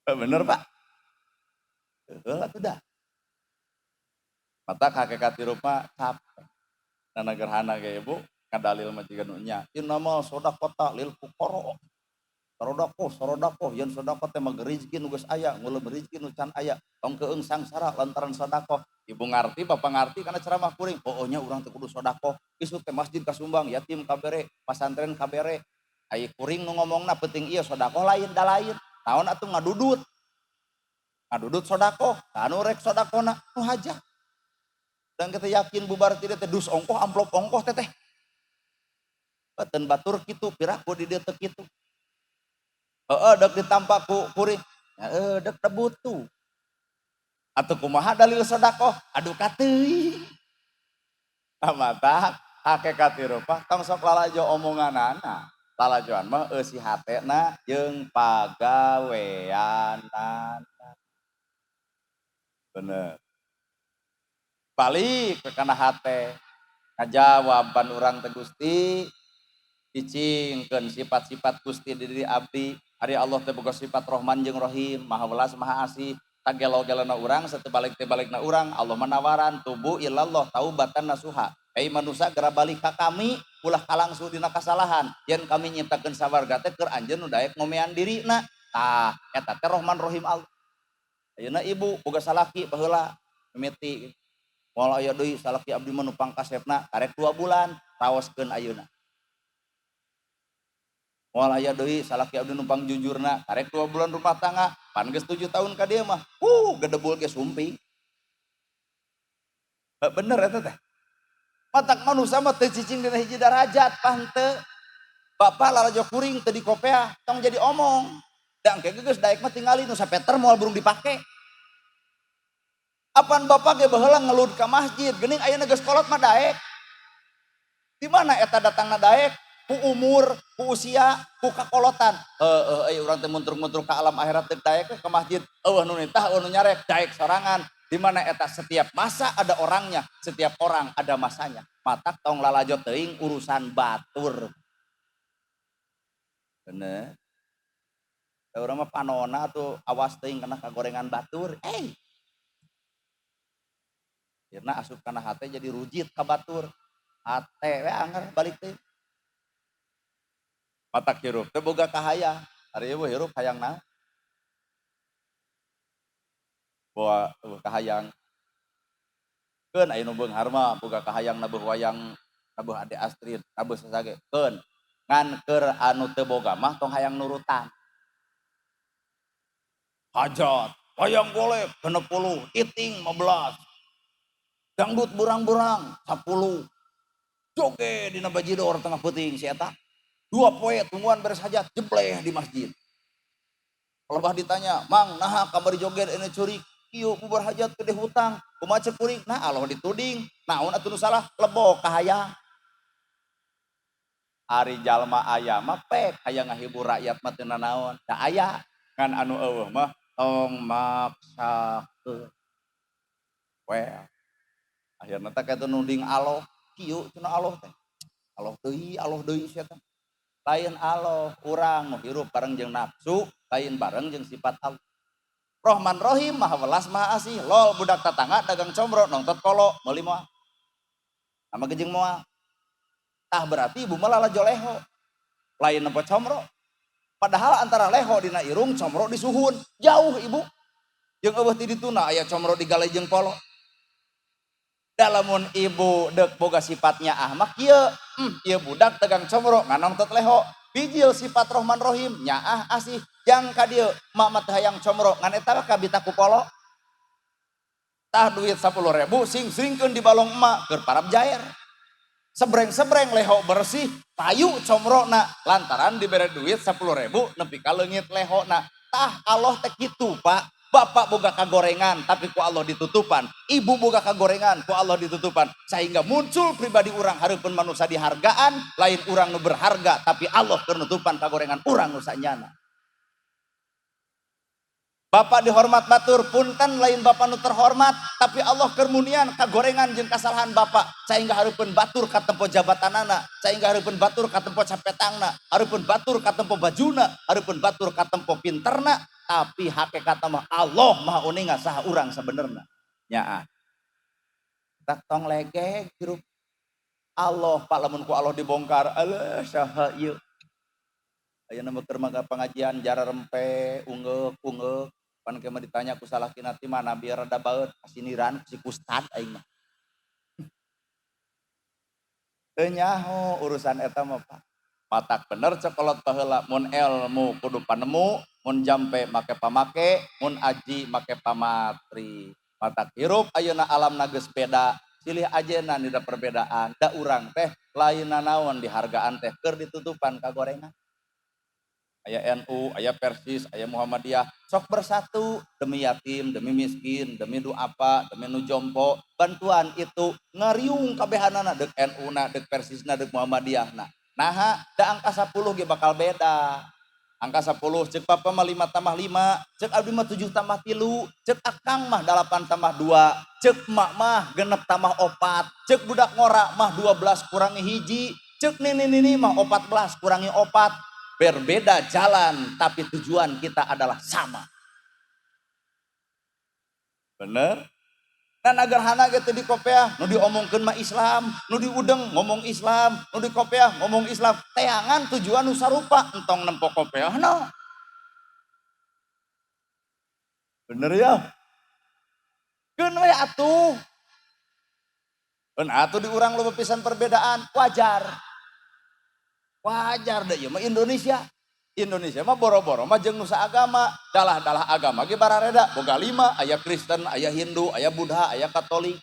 Bener Pak? Heueuh atuh dah. Matak hakikat hirup mah capek. Dana gerhana ge Ibu, ngadalil mah jiga nu nya. Innamal shadaqata lil fuqara. Sodakoh, sodakoh, yen sodakoh teh mah rezeki nu geus aya, ngulem rezeki nu can aya. Tong keung sangsara lantaran sodakoh. Ibu ngarti, bapak ngarti kana ceramah kuring. Oh nya urang teh kudu sodakoh. Isuk teh masjid kasumbang, yatim kabere, pasantren kabere. Ai kuring nu ngomongna penting ieu sodakoh lain da lain. Naon atuh ngadudut. Ngadudut sodakoh, anu rek sodakohna nu hajat. Dan kita yakin bubar ti teh dus ongkoh amplop ongkoh teteh. Beten batur kitu piraku di dieu teu kitu. Heeh dek ditampa ku kuring. Heeh dek teu butuh. Atuh kumaha dalil sodakoh? Aduh kateuing. Matak hakikat hirup mah tong sok lalajo omonganana. Lalajoan mah eusi hatena jeung pagaweanana. Bener. Balik ke kana hate. Ngajawab pan urang teh Gusti, cicingkeun sifat-sifat Gusti di diri abdi. Ari Allah teh boga sifat Rahman jeung Rahim, Maha Welas Maha Asih. Tagelo-gelona urang satebalik-tebalikna urang, Allah menawaran tubu ilallah taubatan nasuha. Hei manusia gera balik ka kami, ulah kalangsu dina kasalahan. Yen kami nyiptakeun sawarga teh keur anjeun nu daek ngomean dirina. Tah, eta teh Rahman Rahim Allah. Ayeuna ibu boga salaki baheula mimiti. Moal aya deui salaki abdi mah nu pangkasepna karek 2 bulan, raoskeun ayeuna. Moal aya deui salaki abdi nu pangjujurna karek 2 bulan rumah tangga, pan geus 7 tahun ka dieu mah. Gedebul ge sumping. Bener eta teh. Matak manusia mah teu cicing dina hiji darajat pah henteu. Bapak lalajo kuring teu dikopea, tong jadi omong. Da engke geus daek mah tingali nu sapeter moal burung dipake. Apan bapak ge baheula ngelud ka masjid, geuning ayeuna geus kolot mah daek. Di mana eta datangna daek? Ku umur, ku usia, ku kakolotan. Heueuh euy urang teh muntruk-muntruk ka alam akhirat teh daek ke masjid. Eueuh nu nitah, eueuh nu nyarek, daek sorangan. Di mana eta setiap masa ada orangnya, setiap orang ada masanya. Matak tong lalajo teuing urusan batur. Bener. Da urang mah panona atuh awas teuing kana kagorengan batur. Eh. Akhirna asup kana hate jadi rujit ka batur. Hate we anger balik teh. Matak hirup teh boga kahayang. Ari ieu hirup hayang naon? Boga kahayang. Keun aya nu beunghar mah boga kahayang nabuh wayang, nabuh Ade Astrid, nabuh sasage. Keun ngan keur anu teu boga mah tong hayang nurutan. Hajat, wayang golek 60, iting 15. Dangdut burang-burang 10. Joget dina bajidor tengah peuting si eta. 2 poe tungguan beres hajat jebleh di masjid. Lebah ditanya, "Mang, naha kamari joget ini curi?" Kieu bubar hajat gede hutang, kumaha ceuk kuring? Nah, Allah dituding. Naon atuh nu salah? Lebok kahayang. Ari jalma aya mah pek hayang ngahibur rakyat mah teu nanaon. Da aya ngan anu eueuh mah tong maksakeun. Well. Akhirna teh kitu nuding aloh, kieu cenah aloh teh. Aloh deui sia teh. Lain aloh, urang nu hirup bareng jeung nafsu, lain bareng jeung sifat Allah. Rohman Rohim, Maha Welas, Maha Asih. Lol budak tatangga dagang combro nongtot kolo meuli moal. Sama gejeng moal. Tah berarti ibu mah lalajo leho. Lain nempo comro. Padahal antara leho dina irung, comro di suhun. Jauh ibu. Jeung eueuh ti dituna aya comro digalai jeung polo. Dalamun ibu dek boga sifatnya ahmak ieu, ieu budak tegang comro nganong tet leho. Bijil sifat Rohman Rohim nyaah asih jang ka dieu mak mah teu hayang comro ngan eta kabita ku polo. Tah duit 10.000 sing sringkeun di balong emak keur parab jair. Sebreng-sebreng leho bersih payu comrona lantaran dibere duit 10.000 nepi ka leungit lehona. Tah Allah teh kitu Pak. Bapak boga kagorengan tapi ku Allah ditutupan, ibu boga kagorengan ku Allah ditutupan, sehingga muncul pribadi urang hareupeun manusia dihargaan, lain urang nu berharga tapi Allah keur nutupan kagorengan urang nu sanyana. Bapak dihormat batur, punten lain bapak nu terhormat, tapi Allah keur munian kagorengan jeung kasalahan bapak, sehingga hareupeun batur katempo jabatanana, sehingga hareupeun batur katempo capetangna, hareupeun batur katempo bajuna, hareupeun batur katempo pinterna, tapi hakikatna mah Allah Maha uninga saha urang sabenerna. Nyaah. Tak tong legeg hirup. Allah Pak lamun ku Allah dibongkar, aleuh saha ieu. Ayeuna mah keur mangga pengajian jara rempe, ungeuk-ungeuk. Pan ke mah ditanya ku salaki nanti mana biar rada baeut kasiniran si ustad aing mah. Teu nyaho urusan eta mah Pak. Matak bener cekolot baheula mun ilmu kudu panemu, mun jampe make pamake, mun aji make pamatri. Matak hirup ayeuna alamna geus beda, silih ajeuna nida perbedaan. Da urang teh lain nanaon dihargaan teh keur ditutupan kagorengan. Aya NU, aya Persis, aya Muhammadiyah, sok bersatu demi yatim, demi miskin, demi duafa, demi nu jompo. Bantuan itu ngariung kabehanana deuk NU na, deuk Persis na, deuk Muhammadiyah na. Naha da angka 10 ge bakal beda. Angka 10 cek papa mah 5 tambah 5, cek abdi mah 7 tambah 3, cek akang mah 8 tambah 2, cek mak mah 6 tambah 4, cek budak ngora mah 12 kurangi 1, cek nini-nini mah 14 kurangi 4. Berbeda jalan tapi tujuan kita adalah sama. Bener? Dan agar hana gitu di kopiah, nu diomongkeun mah Islam, nu diudeng ngomong Islam, nu di kopiah ngomong Islam, teangan tujuan nu sarupa, entong nempo kopiah no. Bener ya? Keun we atuh. Keun atuh diurang loba pisan perbedaan, wajar. Wajar deh, ieu mah Indonesia. Indonesia mah boro-boro mah jeung nusa agama, dalah-dalah agama ge barareda, boga 5, aya Kristen, aya Hindu, aya Buddha, aya Katolik,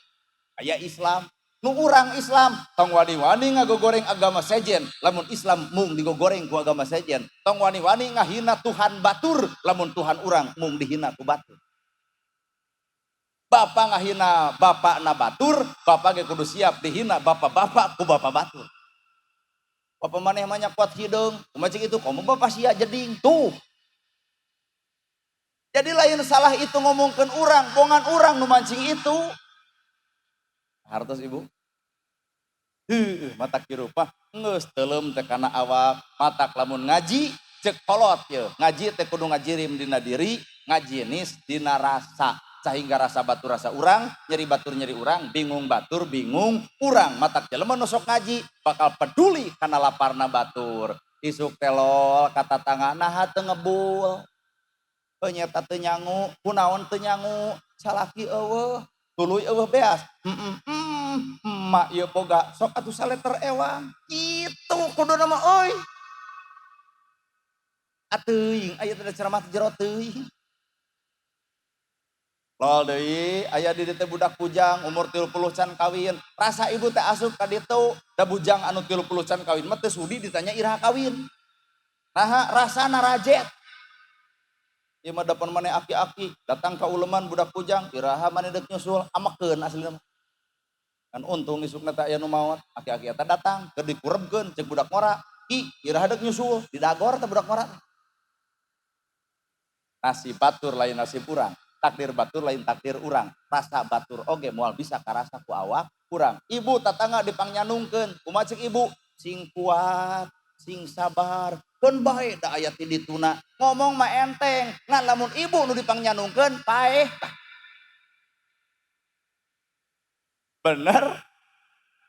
aya Islam. Nu urang Islam, tong wani-wani ngagogoreng agama sejen, lamun Islam mung digogoreng ku agama sejen. Tong wani-wani ngahina Tuhan batur, lamun Tuhan urang mung dihina ku batur. Bapak ngahina bapakna batur, bapak ge kudu siap dihina bapak-bapak ku bapak batur. Bapak maneh mah kuat hideung, kumaha cik itu komo bapak sia jeding tuh. Jadi lain salah itu ngomongkeun urang, bongan urang nu mancing itu. Hartos ibu. Heuh, matak hirup mah geus teuleum teh kana awak, matak lamun ngaji cek kolot ye. Ngaji teh kudu ngajirim dina diri, ngajinis dina rasa. Sehingga rasa batur rasa urang, nyeri batur nyeri urang, bingung batur bingung urang. Matak jelema nu sok ngaji bakal peduli kana laparna batur. Isuk telol kata tangga naha teu ngebul. Heuh nyeta teu nyangu, kunaon teu nyangu, salaki eueuh, tuluy eueuh beas. Emak ieu boga sok atuh saleter ewang. Kitu kuduna mah euy. Ateuing aya teh ceramah teh jero teuing. Lol deui aya di dieu teh budak bujang umur 30 can kawin. Rasa ibu teh asup ka ditu, da bujang anu 30 can kawin mah teu sudi ditanya iraha kawin. Naha rasana rajet. Ieu mah depan maneh aki-aki, datang ka uleman budak bujang, iraha maneh deuk nyusul, amekeun aslina mah. Kan untung isukna teh aya nu maot, aki-aki eta datang keur dikurebkeun cek budak ngora, "Ki, iraha deuk nyusul?" Didagor teh budak ngora. Nasib batur lain nasib urang. Takdir batur lain takdir urang. Rasa batur oge moal bisa karasa ku awak urang. Ibu tatangga dipangnyanungkeun, kumaha cek ibu? Sing kuat, sing sabar. Keun bae da aya ti dituna. Ngomong mah enteng, ngan lamun ibu nu dipangnyanungkeun paeh. Bener?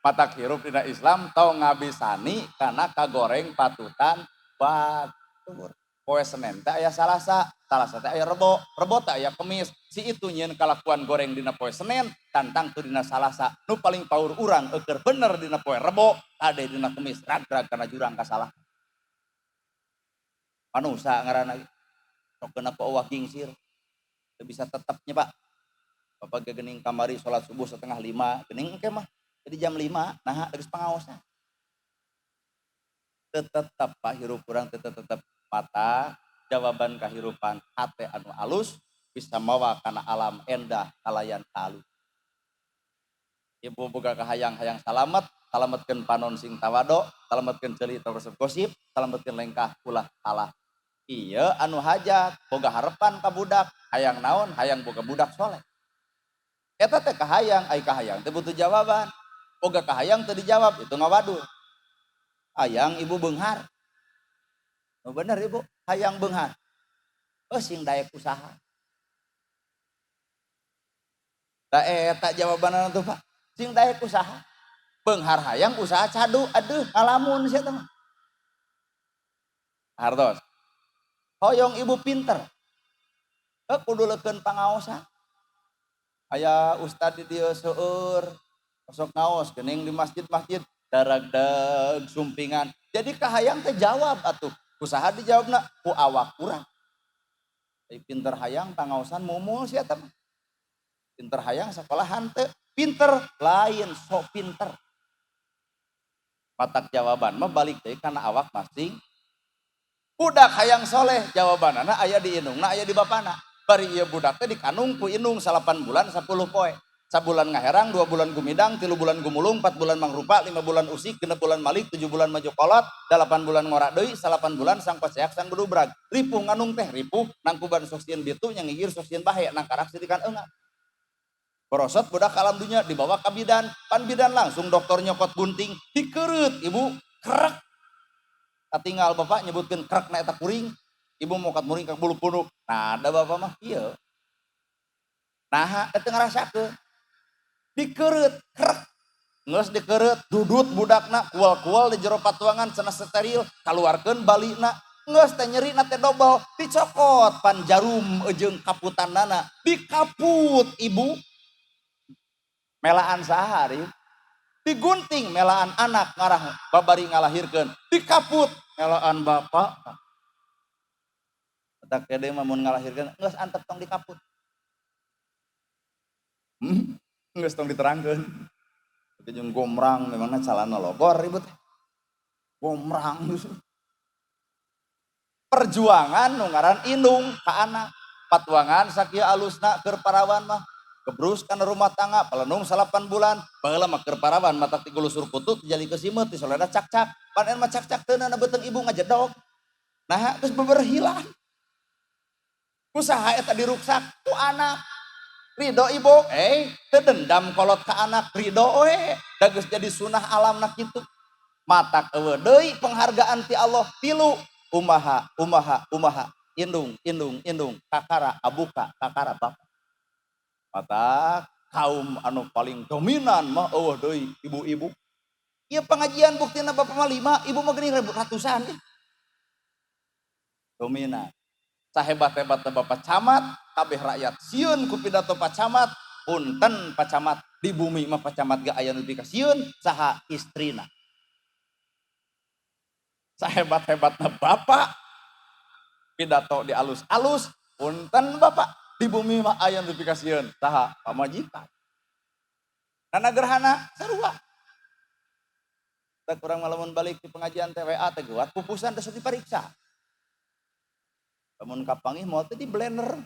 Matak hirup dina Islam tong ngabisani kana kagoreng patutan batur. Poe Senin teh aya Salasa, Salasa teh aya Rebo, Rebo teh aya Kemis. Si itu nyieun kalakuan goreng dina poe Senin, tantang tu dina Salasa. Nu paling paur urang eueur bener dina poe Rebo, kade dina Kemis rag-rag kana jurang kasalah. Manusa ngaranna ge. Sok kena ku euwah gingsir. Teu bisa tetepnya, Pak. Bapak ge geuning kamari salat subuh 4.30, geuning engke mah jadi jam 5, nah geus pangaosan. Teu tetep Pak hirup urang teu tetep mata jawaban kahirupan hate anu alus bisa mawa kana alam endah kalayan alus. Ibu boga kahayang-hayang salamet, salametkeun panon sing tawado, salametkeun ceuli tong resep gosip, salametkeun lengkah ulah salah. Ieu anu hajat, boga harepan ka budak, hayang naon, hayang boga budak soleh. Eta teh kahayang, ai kahayang teh butuh jawaban. Boga kahayang teu dijawab, itu ngawadul. Hayang ibu beunghar. Oh, bener ibu, hayang beunghar. Oh sing daek usaha. Da eta jawabanna tuh Pak. Sing daek usaha. Beunghar hayang usaha cadu, aduh ngalamun sia teh mah. Hartos. Hoyong ibu pinter. Heuh kudu leukeun pangaosan. Aya ustad di dieu seueur, sok ngaos geuning di masjid-masjid daragdag sumpingan. Jadi kahayang teh jawab atuh. Usaha dijawabna ku awak urang. Ai pinter hayang pangaosan mumul sia teh mah. Pinter hayang sakola henteu, pinter lain sok pinter. Matak jawaban mah balik deui kana awak masing. Budak hayang soleh jawabanana aya di indungna aya di bapana. Bari ieu budak teh dikandung ku indung 8 bulan 10 poe. Sabulan ngaherang, 2 bulan gumidang, 3 bulan gumulung, 4 bulan mangrupa, 5 bulan usik, 6 bulan malik, 7 bulan maju kolot, 8 bulan ngora deui, 8 bulan sang paceak sang gedubrag. Ripuh nganung teh ripuh, nangkuban sok sieun bitu, nyangigir sok sieun bahe, nangkarak sidikan eungap. Borosot budak alam dunya dibawa ka bidan, pan bidan langsung dokter nyokot gunting, dikereut ibu, krek. Katinggal bapak nyebutkeun krek na eta kuring, ibu mokat muring ka bulu punuk. Nah, ada bapak mah ieu. Naha eta ngarasakeun. Dikereut, krek. Geus dikereut, dudut budakna, kual-kual di jero patuangan cenah steril, kaluarkeun balina. Geus teh nyerina teh dobel, dicokot pan jarum jeung kaputanana, dikaput ibu. Melaan saha ari? Digunting melaan anak ngarah babari ngalahirkeun, dikaput melaan bapak. Eta kede mah mun ngalahirkeun geus antep tong dikaput. Geus tong diterangkeun. Jeung gomrang memangna calana logor ibu teh. Gomrang. Perjuangan nu ngaran indung ka anak. Patuangan sakieu alusna keur parawan mah. Gebrus kana rumah tangga pelenung 8 bulan. Baheula mah keur parawan matak ti gulusur kutut jadi kesimeut ti soleda cak-cak. Pan mah cak-cak teu na beuteung ibu ngajedog. Nah geus beberhilan. Usaha eta diruksak ku anak. Ridho ibu, teu dendam kolot ka anak, ridho we. Da geus jadi sunah alamna kitu. Matak eueuh deui penghargaan ti Allah tilu. Umaha, umaha, umaha, indung, indung, indung, kakara abuka, kakara bapa. Matak kaum anu paling dominan mah eueuh deui ibu-ibu. Ieu pengajian buktina bapak mah 5, ibu mah geuning ratusan. Dominan. Sahebat-hebatna bapak camat, kabeh rakyat sieun ku pidato pak camat, punten pak camat di bumi mah pak camat ge aya nu dikasieun saha istrina. Sahebat-hebatna bapak pidato di alus-alus, punten bapak di bumi mah aya nu dikasieun saha pamajikan. Nana gerhana sarua. Teh kurang malamun balik di pengajian TWA teh geuat pupusan teh dipariksa. Lamun kapanggih moal teh di blender.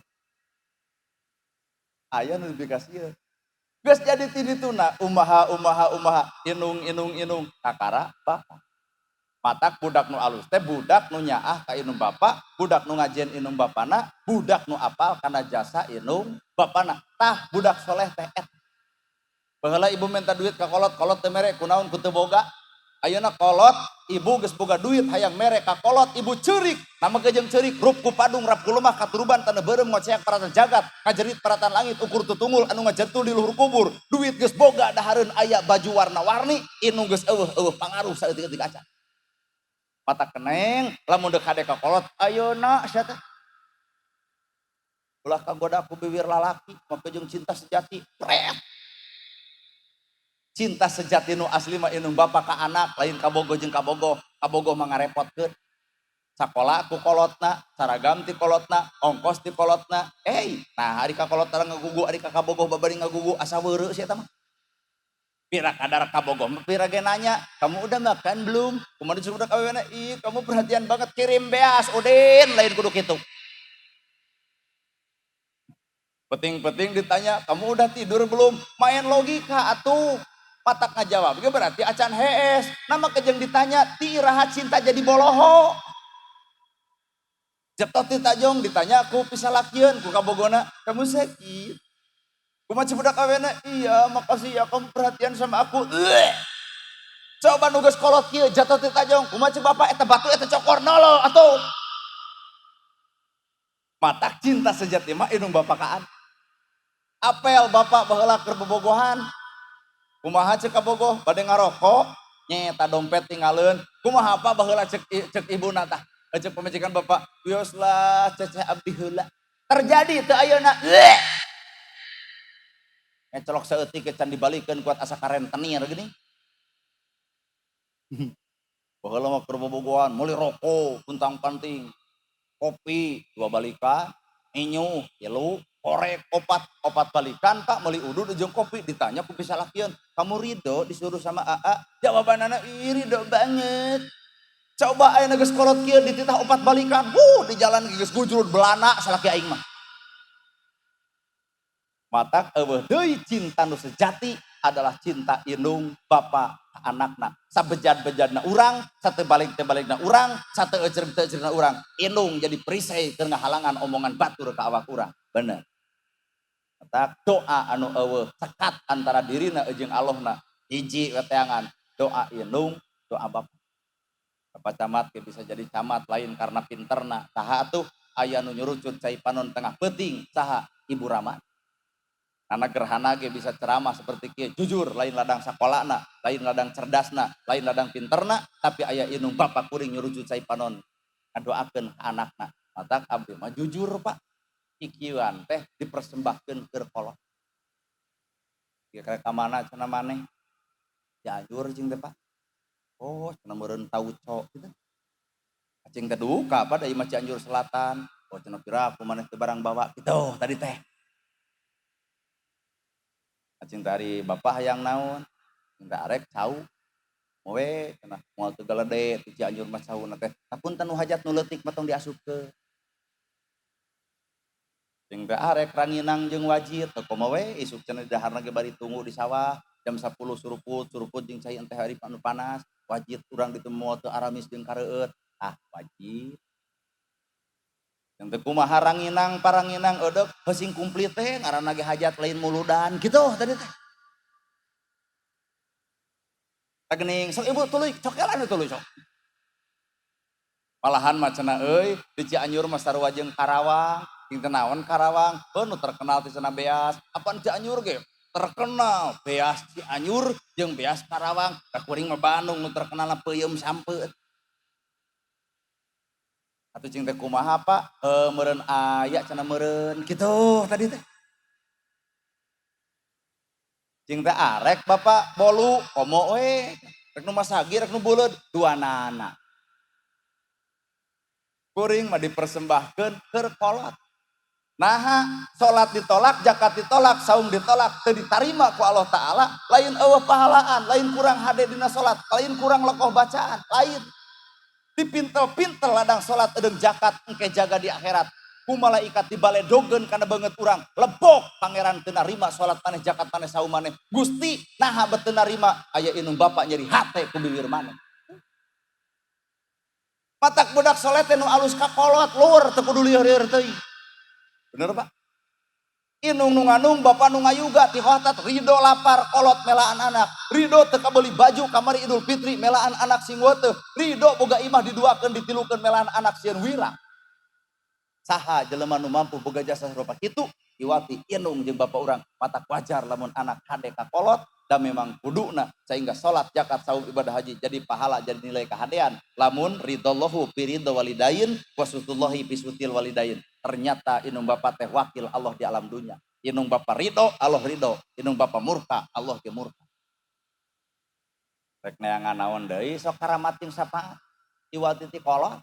Aya nu dikasieun. Geus jadi ti dituna umaha umaha umaha inung inung inung kakara bapa. Matak budak nu alus teh budak nu nyaah ka inung bapa, budak nu ngajieun inung bapana, budak nu apal kana jasa inung bapana. Tah budak soleh teh eta. Baheula ibu minta duit ka kolot, kolot teu mere kunaon ku teu boga. Ayeuna kolot ibu geus boga duit hayang mere ka kolot ibu ceurik. Nama jeung ceurik rup ku padung rap ku lemah katuruban taneuh beureum ngoceak paratan jagat kajerit paratan langit ukur tutungul anu ngajentul di luhur kubur. Duit geus boga dahareun aya baju warna-warni indung geus eueuh-eueuh pangaruh saeutik-eutik acan. Mata keneng lamun deuk hade ka kolot ayeuna sia teh. Ulah kagoda ku bibir lalaki make jeung cinta sejati. Pret. Cinta sejati nu asli mah indung bapa ka anak lain kabogoh jeung kabogoh. Kabogoh mah ngarepotkeun. Sakola ku kolotna, saragam ti kolotna, ongkos ti kolotna. Nah ari ka kolotna ngagugu, ari ka kabogoh babari ngagugu asa weureu sia eta mah. Pira kadar kabogoh mah pira ge nanya, "Kamu udah makan belum?" Kumaha disuruh kawena, "Ih, kamu perhatian banget kirim beas, Udin." Lain kudu kitu. Penting-penting ditanya, "Kamu udah tidur belum?" Main logika atuh. Matak ngajawab ge berarti acan hees. Nama kejeng ditanya, ti iraha cinta jadi boloho. Jetot ti tajong ditanya ku pisalakieun ku kabogona, "Kamu sakit?" Kumaha budak kawena, "Iya, makasih ya kamu perhatian sama aku." Ueh. Coba nu geus kolot kieu jatuh ti tajong, kumaha ceuk bapak eta batu eta cokor nolo atuh. Matak cinta sejati mah indung bapak kaan. Apel bapak baheula keur bobogohan. Kumaha ceuk kabogoh bade ngarokok, nyeta dompet tinggalin. Kumaha apa baheula cek cek ibuna tah. Cek pamajikan bapak, "Wios lah ceceh abdi heula." Terjadi teu ayeuna. Ueh. Ngecelok saeutik can dibalikeun kuat asa karentenir geuning. Baheula mah keur bobogohan meuli rokok puntang-panting. Kopi 2 balikan, inyu 3, korek 4, 4 balikan Pak meuli udud jeung kopi ditanya ku pisalakieun, "Kamu ridho disuruh sama AA?" Jawabanana, "Ih ridho banget." Coba ayeuna geus kolot kieu dititah 4 balikan, wuh di jalan geus gujrud belana salaki aing mah. Matak eueuh deui cinta nu sejati adalah cinta indung bapa ka anakna. Sabejad-bejadna urang, sateu balik-tebalikna urang, sateu euceurg-teuceurna urang. Indung jadi perisai keur ngahalangan omongan batur ka awak urang. Bener. Matak doa anu eueuh sekat antara dirina jeung Allahna. Hiji we teangan, doa indung, doa bapa. Bapak camat ge bisa jadi camat lain karena pinterna. Saha atuh aya nu nyurucut cai panon tengah peuting, saha? Ibu Rama. Anak gerhana ge bisa ceramah seperti kieu, jujur lain ladang sakolana, lain ladang cerdasna, lain ladang pinterna, tapi aya indung bapa kuring nyurucut cai panon ngadoakeun ka anakna. Matak abdi mah jujur Pak. Kikieuan teh dipersembahkeun keur kolot. Ieu ka mana cenah maneh? Cianjur cing teh Pak. Oh, cenah meureun tauco kitu. Cing teh duka Pak da ieu mah Cianjur Selatan. Oh cenah piraku maneh teh barang bawa kitu tadi teh. Cing teh ari bapak hayang naon? Cing teh arek cau. Mowe cenah moal teu galede ti Cianjur mah cauna teh. Hapunten nu hajat nu leutik mah tong diasupkeun. Cing teh arek ranginang jeung wajit teu komo we isuk cenah daharna ge bari tunggu di sawah jam 10 suruput, suruput jeung cai enteh ari anu panas. Wajit urang ditu moal teu aramis jeung kareueut. Ah wajit. Yang teh kumaha ranginang paranginang eudek heuh kumplit teh ngaranna ge hajat lain muludan kitu tadi teh. Tah geuning sok ibu tuluy cokelan we tuluy sok. Malahan mah cenah euy di Cianjur mah sarua jeung Karawang, jeung teu naon Karawang, heuh nu terkenal teh cenah beas. Apan Cianjur ge terkenal beas Cianjur jeung beas Karawang. Da kuring mah Bandung nu terkenalna peuyeum sampeut. Atuh cing teh kumaha Pak? Meureun aya cenah meureun kitu tadi teh. Cing teh arek Bapak bolu komo we, rek nu masagi rek nu buleud duanana. Kuring mah dipersembahkeun keur kolot. Naha salat ditolak, zakat ditolak, saum ditolak, teu ditarima ku Allah Ta'ala, lain eueuh pahalaan, lain kurang hade dina salat, lain kurang lekoh bacaan, lain. Dipintel-pintel ladang salat eudeung zakat engke jaga di akhirat. Ku malaikat dibaledogeun kana beungeut urang, lebok pangeran teu narima salat maneh, zakat maneh, saum maneh. Gusti naha bet teu narima, aya indung bapa nyeri hate ku bibir maneh. Matak budak soleh teh nu alus ka kolot, lur teu kudu lieur-lieur teuing. Bener Pak? Inung nu ngandung, bapak nu ngayuga ti hotat ridho lapar kolot melaan anak, ridho teu kabeuli baju kamari Idul Fitri melaan anak sing weteuh, ridho boga imah diduakeun ditilukeun melaan anak sieun wirang. Saha jelema nu mampu boga jasa sarupa kitu? Iwati inung jeung bapak urang. Matak wajar lamun anak hade ka kolot, da memang kuduna sehingga salat, zakat, saum, ibadah haji jadi pahala, jadi nilai kahadean. Lamun ridallahu fi ridha walidain wa sutullahi fi sutil walidain. Ternyata inung bapak teh wakil Allah di alam dunia. Inung bapak ridho, Allah ridho. Inung bapak murka, Allah ge murka. Rek neangan naon deui sok karamat jeung sapa? Iwati ti kolot.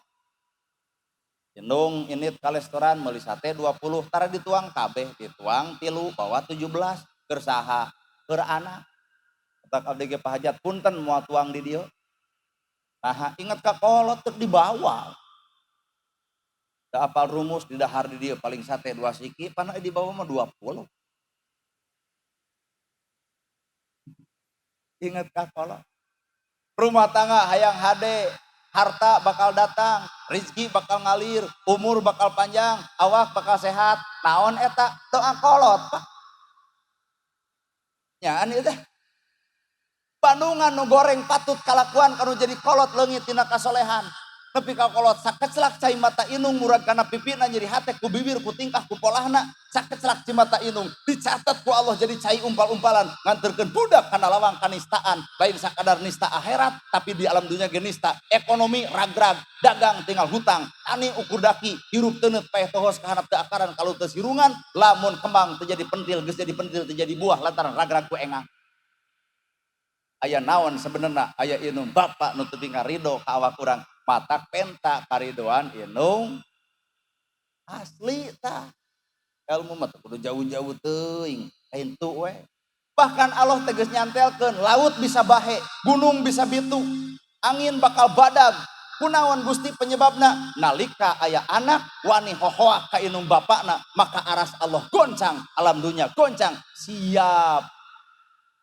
Indung init ka restoran meuli sate 20, tara dituang kabeh, dituang 3 bawa 17 keur saha? Keur anak. Tak abdi ge pahajat punten moal tuang di dieu. Nah, inget ka kolot teu dibawa. Da apal rumus di dahar di dieu paling sate 2 siki, pana dibawa mah 20. Inget ka kolot. Rumah tangga hayang hade, harta bakal datang, rezeki bakal ngalir, umur bakal panjang, awak bakal sehat. Naon eta? Doa kolot, Pak. Nyaan ieu teh. Bandungan nu goreng patut kalakuan kanu jadi kolot leungit tina kasolehan. Nepi ka kolot sakeclak cai mata inung murag kana pipina nyeri hate ku bibir ku tingkah ku polahna, sakeclak cai mata inung dicatat ku Allah jadi cai umpal-umpalan nganterkeun budak kana lawang kanistaan, lain sakadar nista akhirat tapi di alam dunia ge nista, ekonomi ragrag, dagang tinggal hutang, tani ukur daki, hirup teuneut paeh tohos kahanap teu akaran kalau teu sirungan, lamun kembang teu jadi pentil geus jadi pentil teu jadi buah lantaran ragrag ku engang. Aya naon sebenarnya aya inung bapak nu teu ridho ka awak urang, matak penta karidoan inung asli tah. Ilmu mah teu kudu jauh-jauh teuing, lain tu we. Bahkan Allah tegas nyantelkeun laut bisa bahe, gunung bisa bitu, angin bakal badag. Kunaon Gusti penyebabna? Nalika aya anak wani hohoak ka inung bapakna, maka aras Allah goncang, alam dunia goncang, siap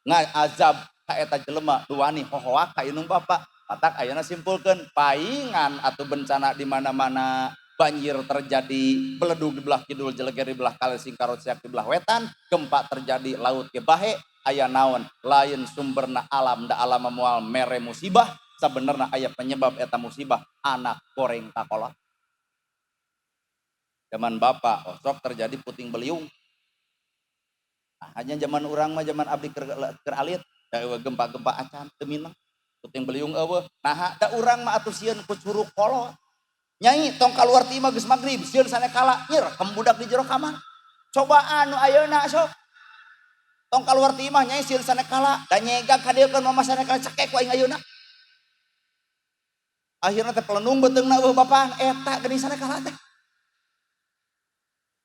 ngazab ka eta jelema nu wani hohoak ka inung bapak. Matak ayeuna simpulkeun paingan atau bencana di mana-mana, banjir terjadi, beledug di belah kidul, jeleger di belah kaler, singkarot siak di belah wetan, gempa terjadi, laut ge bahe, aya naon? Lain sumberna alam, da alam moal mere musibah, sabenerna aya penyebab eta musibah, anak goreng ka kolot. Zaman bapak osok terjadi puting beliung. Nah, hanya zaman urang mah zaman abdi keur alit, da eueuh gempa-gempa acan teu mineng. Puting beliung eueuh. Nah, da urang mah atuh sieun ku curug kolot. Nyai tong kaluar ti imah geus magrib, sieun sanekala, nyirekem budak di jero kamar. Cobaan nu ayeuna sok. Tong kaluar ti imah nyai sieun sanekala, da nyegag ka dieu mama sanekala cekek ku aing ayeuna. Akhirna teh pelenung beuteungna eueuh bapaan eta geuning sanekala teh.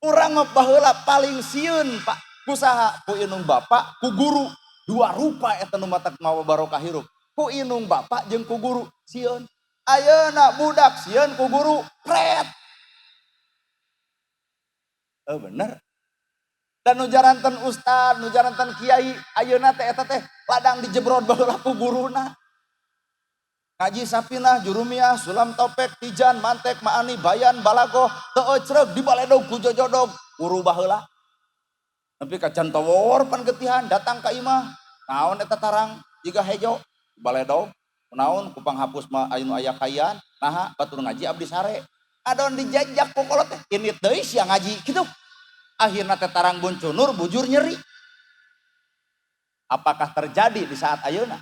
Urang mah baheula paling sieun Pak, ku saha? Ku inung bapak, ku guru. Dua rupa eta nu matak mawa barokah hirup. Ku inung bapak jeung ku guru sieun. Ayeuna budak sieun ku guru pret. Bener. Dan nu jaranten ustad, nu jaranten kiai, ayeuna teh eta teh ladang dijebrod baheula ku guruna. Ngaji sapinah, jurumiah, sulam topek, tijan, mantek, maani, bayan, balagoh, teu ecreg dibaledog ku jojodog, guru baheula. Nepi ka can tawor pan getihan datang ka imah, naon eta tarang jiga hejo, baledog, naon ku panghapus mah anu aya kayan, naha batur ngaji abdi sare. Adon dijajak ku kolot teh, init deui sia ngaji kitu. Akhirna teh tarang buncunur bujur nyeri. Apakah terjadi di saat ayeuna?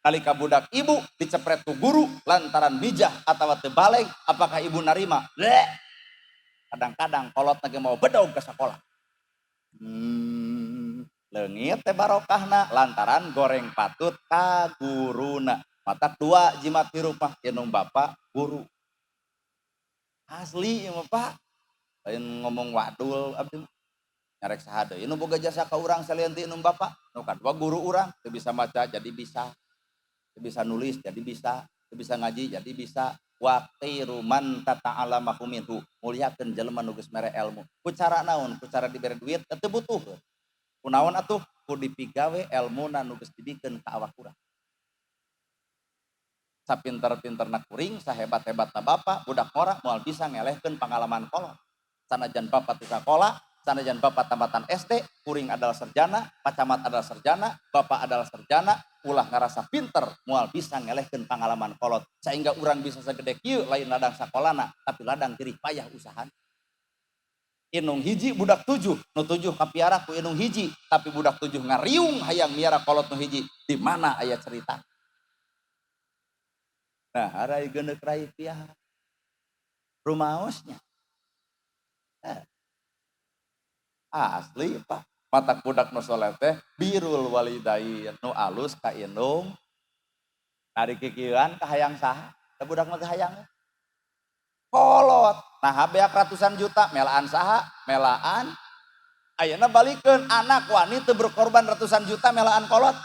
Nalika budak ibu dicepret ku guru lantaran bijah atawa teu baleg, apakah ibu narima? Bleh. Kadang-kadang kolot ge mau bedog ke sekolah. Leungit teh barokahna lantaran goreng patut ka guruna. Matak dua jimat hirup mah inung bapak guru. Asli ieu mah Pak. Lain ngomong wadul abdi mah. Nyarek saha deui nu boga jasa ka urang salian ti inung bapak? Nu kadua guru urang, teu bisa maca jadi bisa. Teu bisa nulis jadi bisa, teu bisa ngaji jadi bisa. Waqiru man tata'alamahu minhu, muliakeun jelema nu geus mere elmu. Ku cara naon? Ku cara dibere duit teu butuh. Ku naon atuh? Ku dipigawe elmuna nu geus dibikeun ka awak urang. Sapinter-pinterna kuring, sahebat-hebatna bapak, budak ngora moal bisa ngelehkeun pangalaman kolot. Sanajan bapak teu sakola, Sanajan bapak tamatan SD, kuring adalah sarjana, Pak Camat adalah sarjana, bapak adalah sarjana, ulah ngarasa pinter, moal bisa ngelehkeun pangalaman kolot. Sehingga urang bisa segede kieu lain ladang sakolana, tapi ladang jerih payah usahan. Inung hiji budak 7, nu 7 kapiara ku inung hiji, tapi budak 7 ngariung hayang miara kolot nu hiji. Di mana aya cerita? Nah, harai geneuk rai piara. Rumaosnya. Asli Pak. Mata budak nu soleh teh birrul walidain, nu alus ka indung. Ari kikieuan ka hayang saha? Da budak mah teh hayang kolot. Nah, beak ratusan juta melaan saha? Melaan. Ayeuna balikeun anak wani teu berkorban ratusan juta melaan kolot.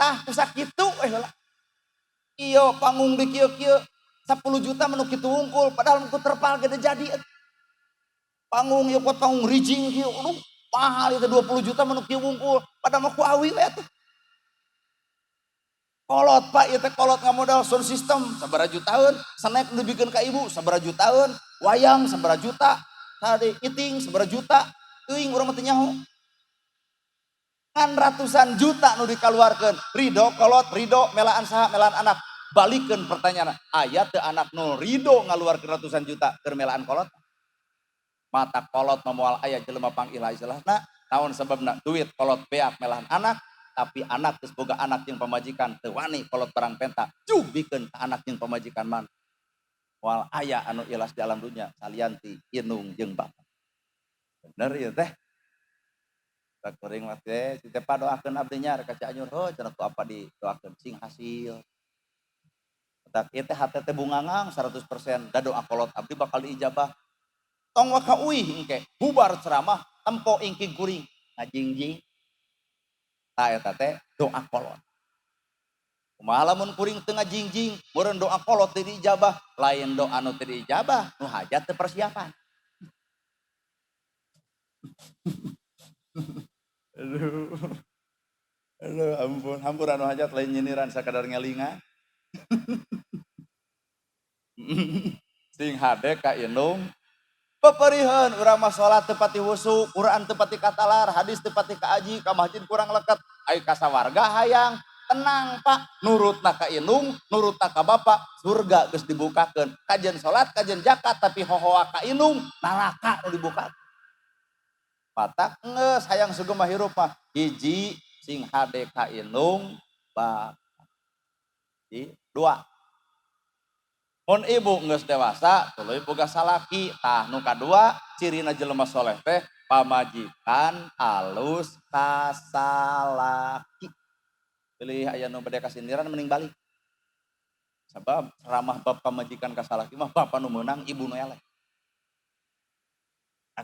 Tah ku sakitu we heula. Ieu panggung di kieu-kieu 10 juta menu kitu wungkul padahal ku terpal gede jadi. Panggung ieu kuat panggung rijing kieu, aduh mahal itu 20 juta menu kieu wungkul padahal mah ku awi we atuh. Kolot Pak, ieu teh kolot ngamodal sound system sabaraha jutaeun, snack nu dibikeun ka ibu sabaraha jutaeun, wayang sabaraha juta, tadi iting sabaraha juta, teuing urang mah teu nyaho. Ngan ratusan juta nu dikaluarkeun, ridho kolot, ridho melaan saha, melaan anak. Balikeun pertanyaan, aya teu anak nu ridho ngaluarkeun ratusan juta keur melaan kolot? Mata kolot mah moal aya jelema pangilah-istilahna, naon sebabna duit kolot beak melahan anak, tapi anak geus boga anak jeung pamajikan teu wani kolot barang penta, jug bikeun ka anak jeung pamajikan man. Moal aya anu ikhlas di alam dunya salian ti indung jeung bapa. Bener ieu teh. Kuring mah teh si teh doakeun abdi nya rek ka Cianjur, heuh cenah ku apa didoakeun sing hasil. Tak ieu teh hate teh bungangang 100% da doa kolot abdi bakal diijabah. Tong waka uih engke bubar ceramah tempo ingking kuring ngajingjing. Tah eta teh doa kolot. Kumaha lamun kuring teu ngajingjing, meureun doa kolot teu diijabah, lain doa nu teu diijabah, nu hajat teu persiapan. Aduh. Aduh ampun, hampura nu hajat lain nyindiran sakadar ngelingan. Sing hade ka indung peperihan urang mah salat teu pati husu, Quran teu pati katalar, hadis teu pati kaaji, ka masjid kurang leket, ai ka sawarga hayang tenang Pak, nurutna ka indung, nurutna ka bapa, surga geus dibukakeun. Kajen salat, kajen zakat tapi hohoa ka indung, neraka nu dibukakeun. Matak geus hayang sugema hirup mah hiji sing hade ka indung bapa. Dua. Mun ibu geus dewasa tuluy boga salaki. Tah nu kadua cirina jelema soleh teh pamajikan alus ka salaki. Pilih aya nu bade kasindiran mending balik. Sabab ceramah bab pamajikan ka salaki mah bapa nu meunang ibu nu eleh.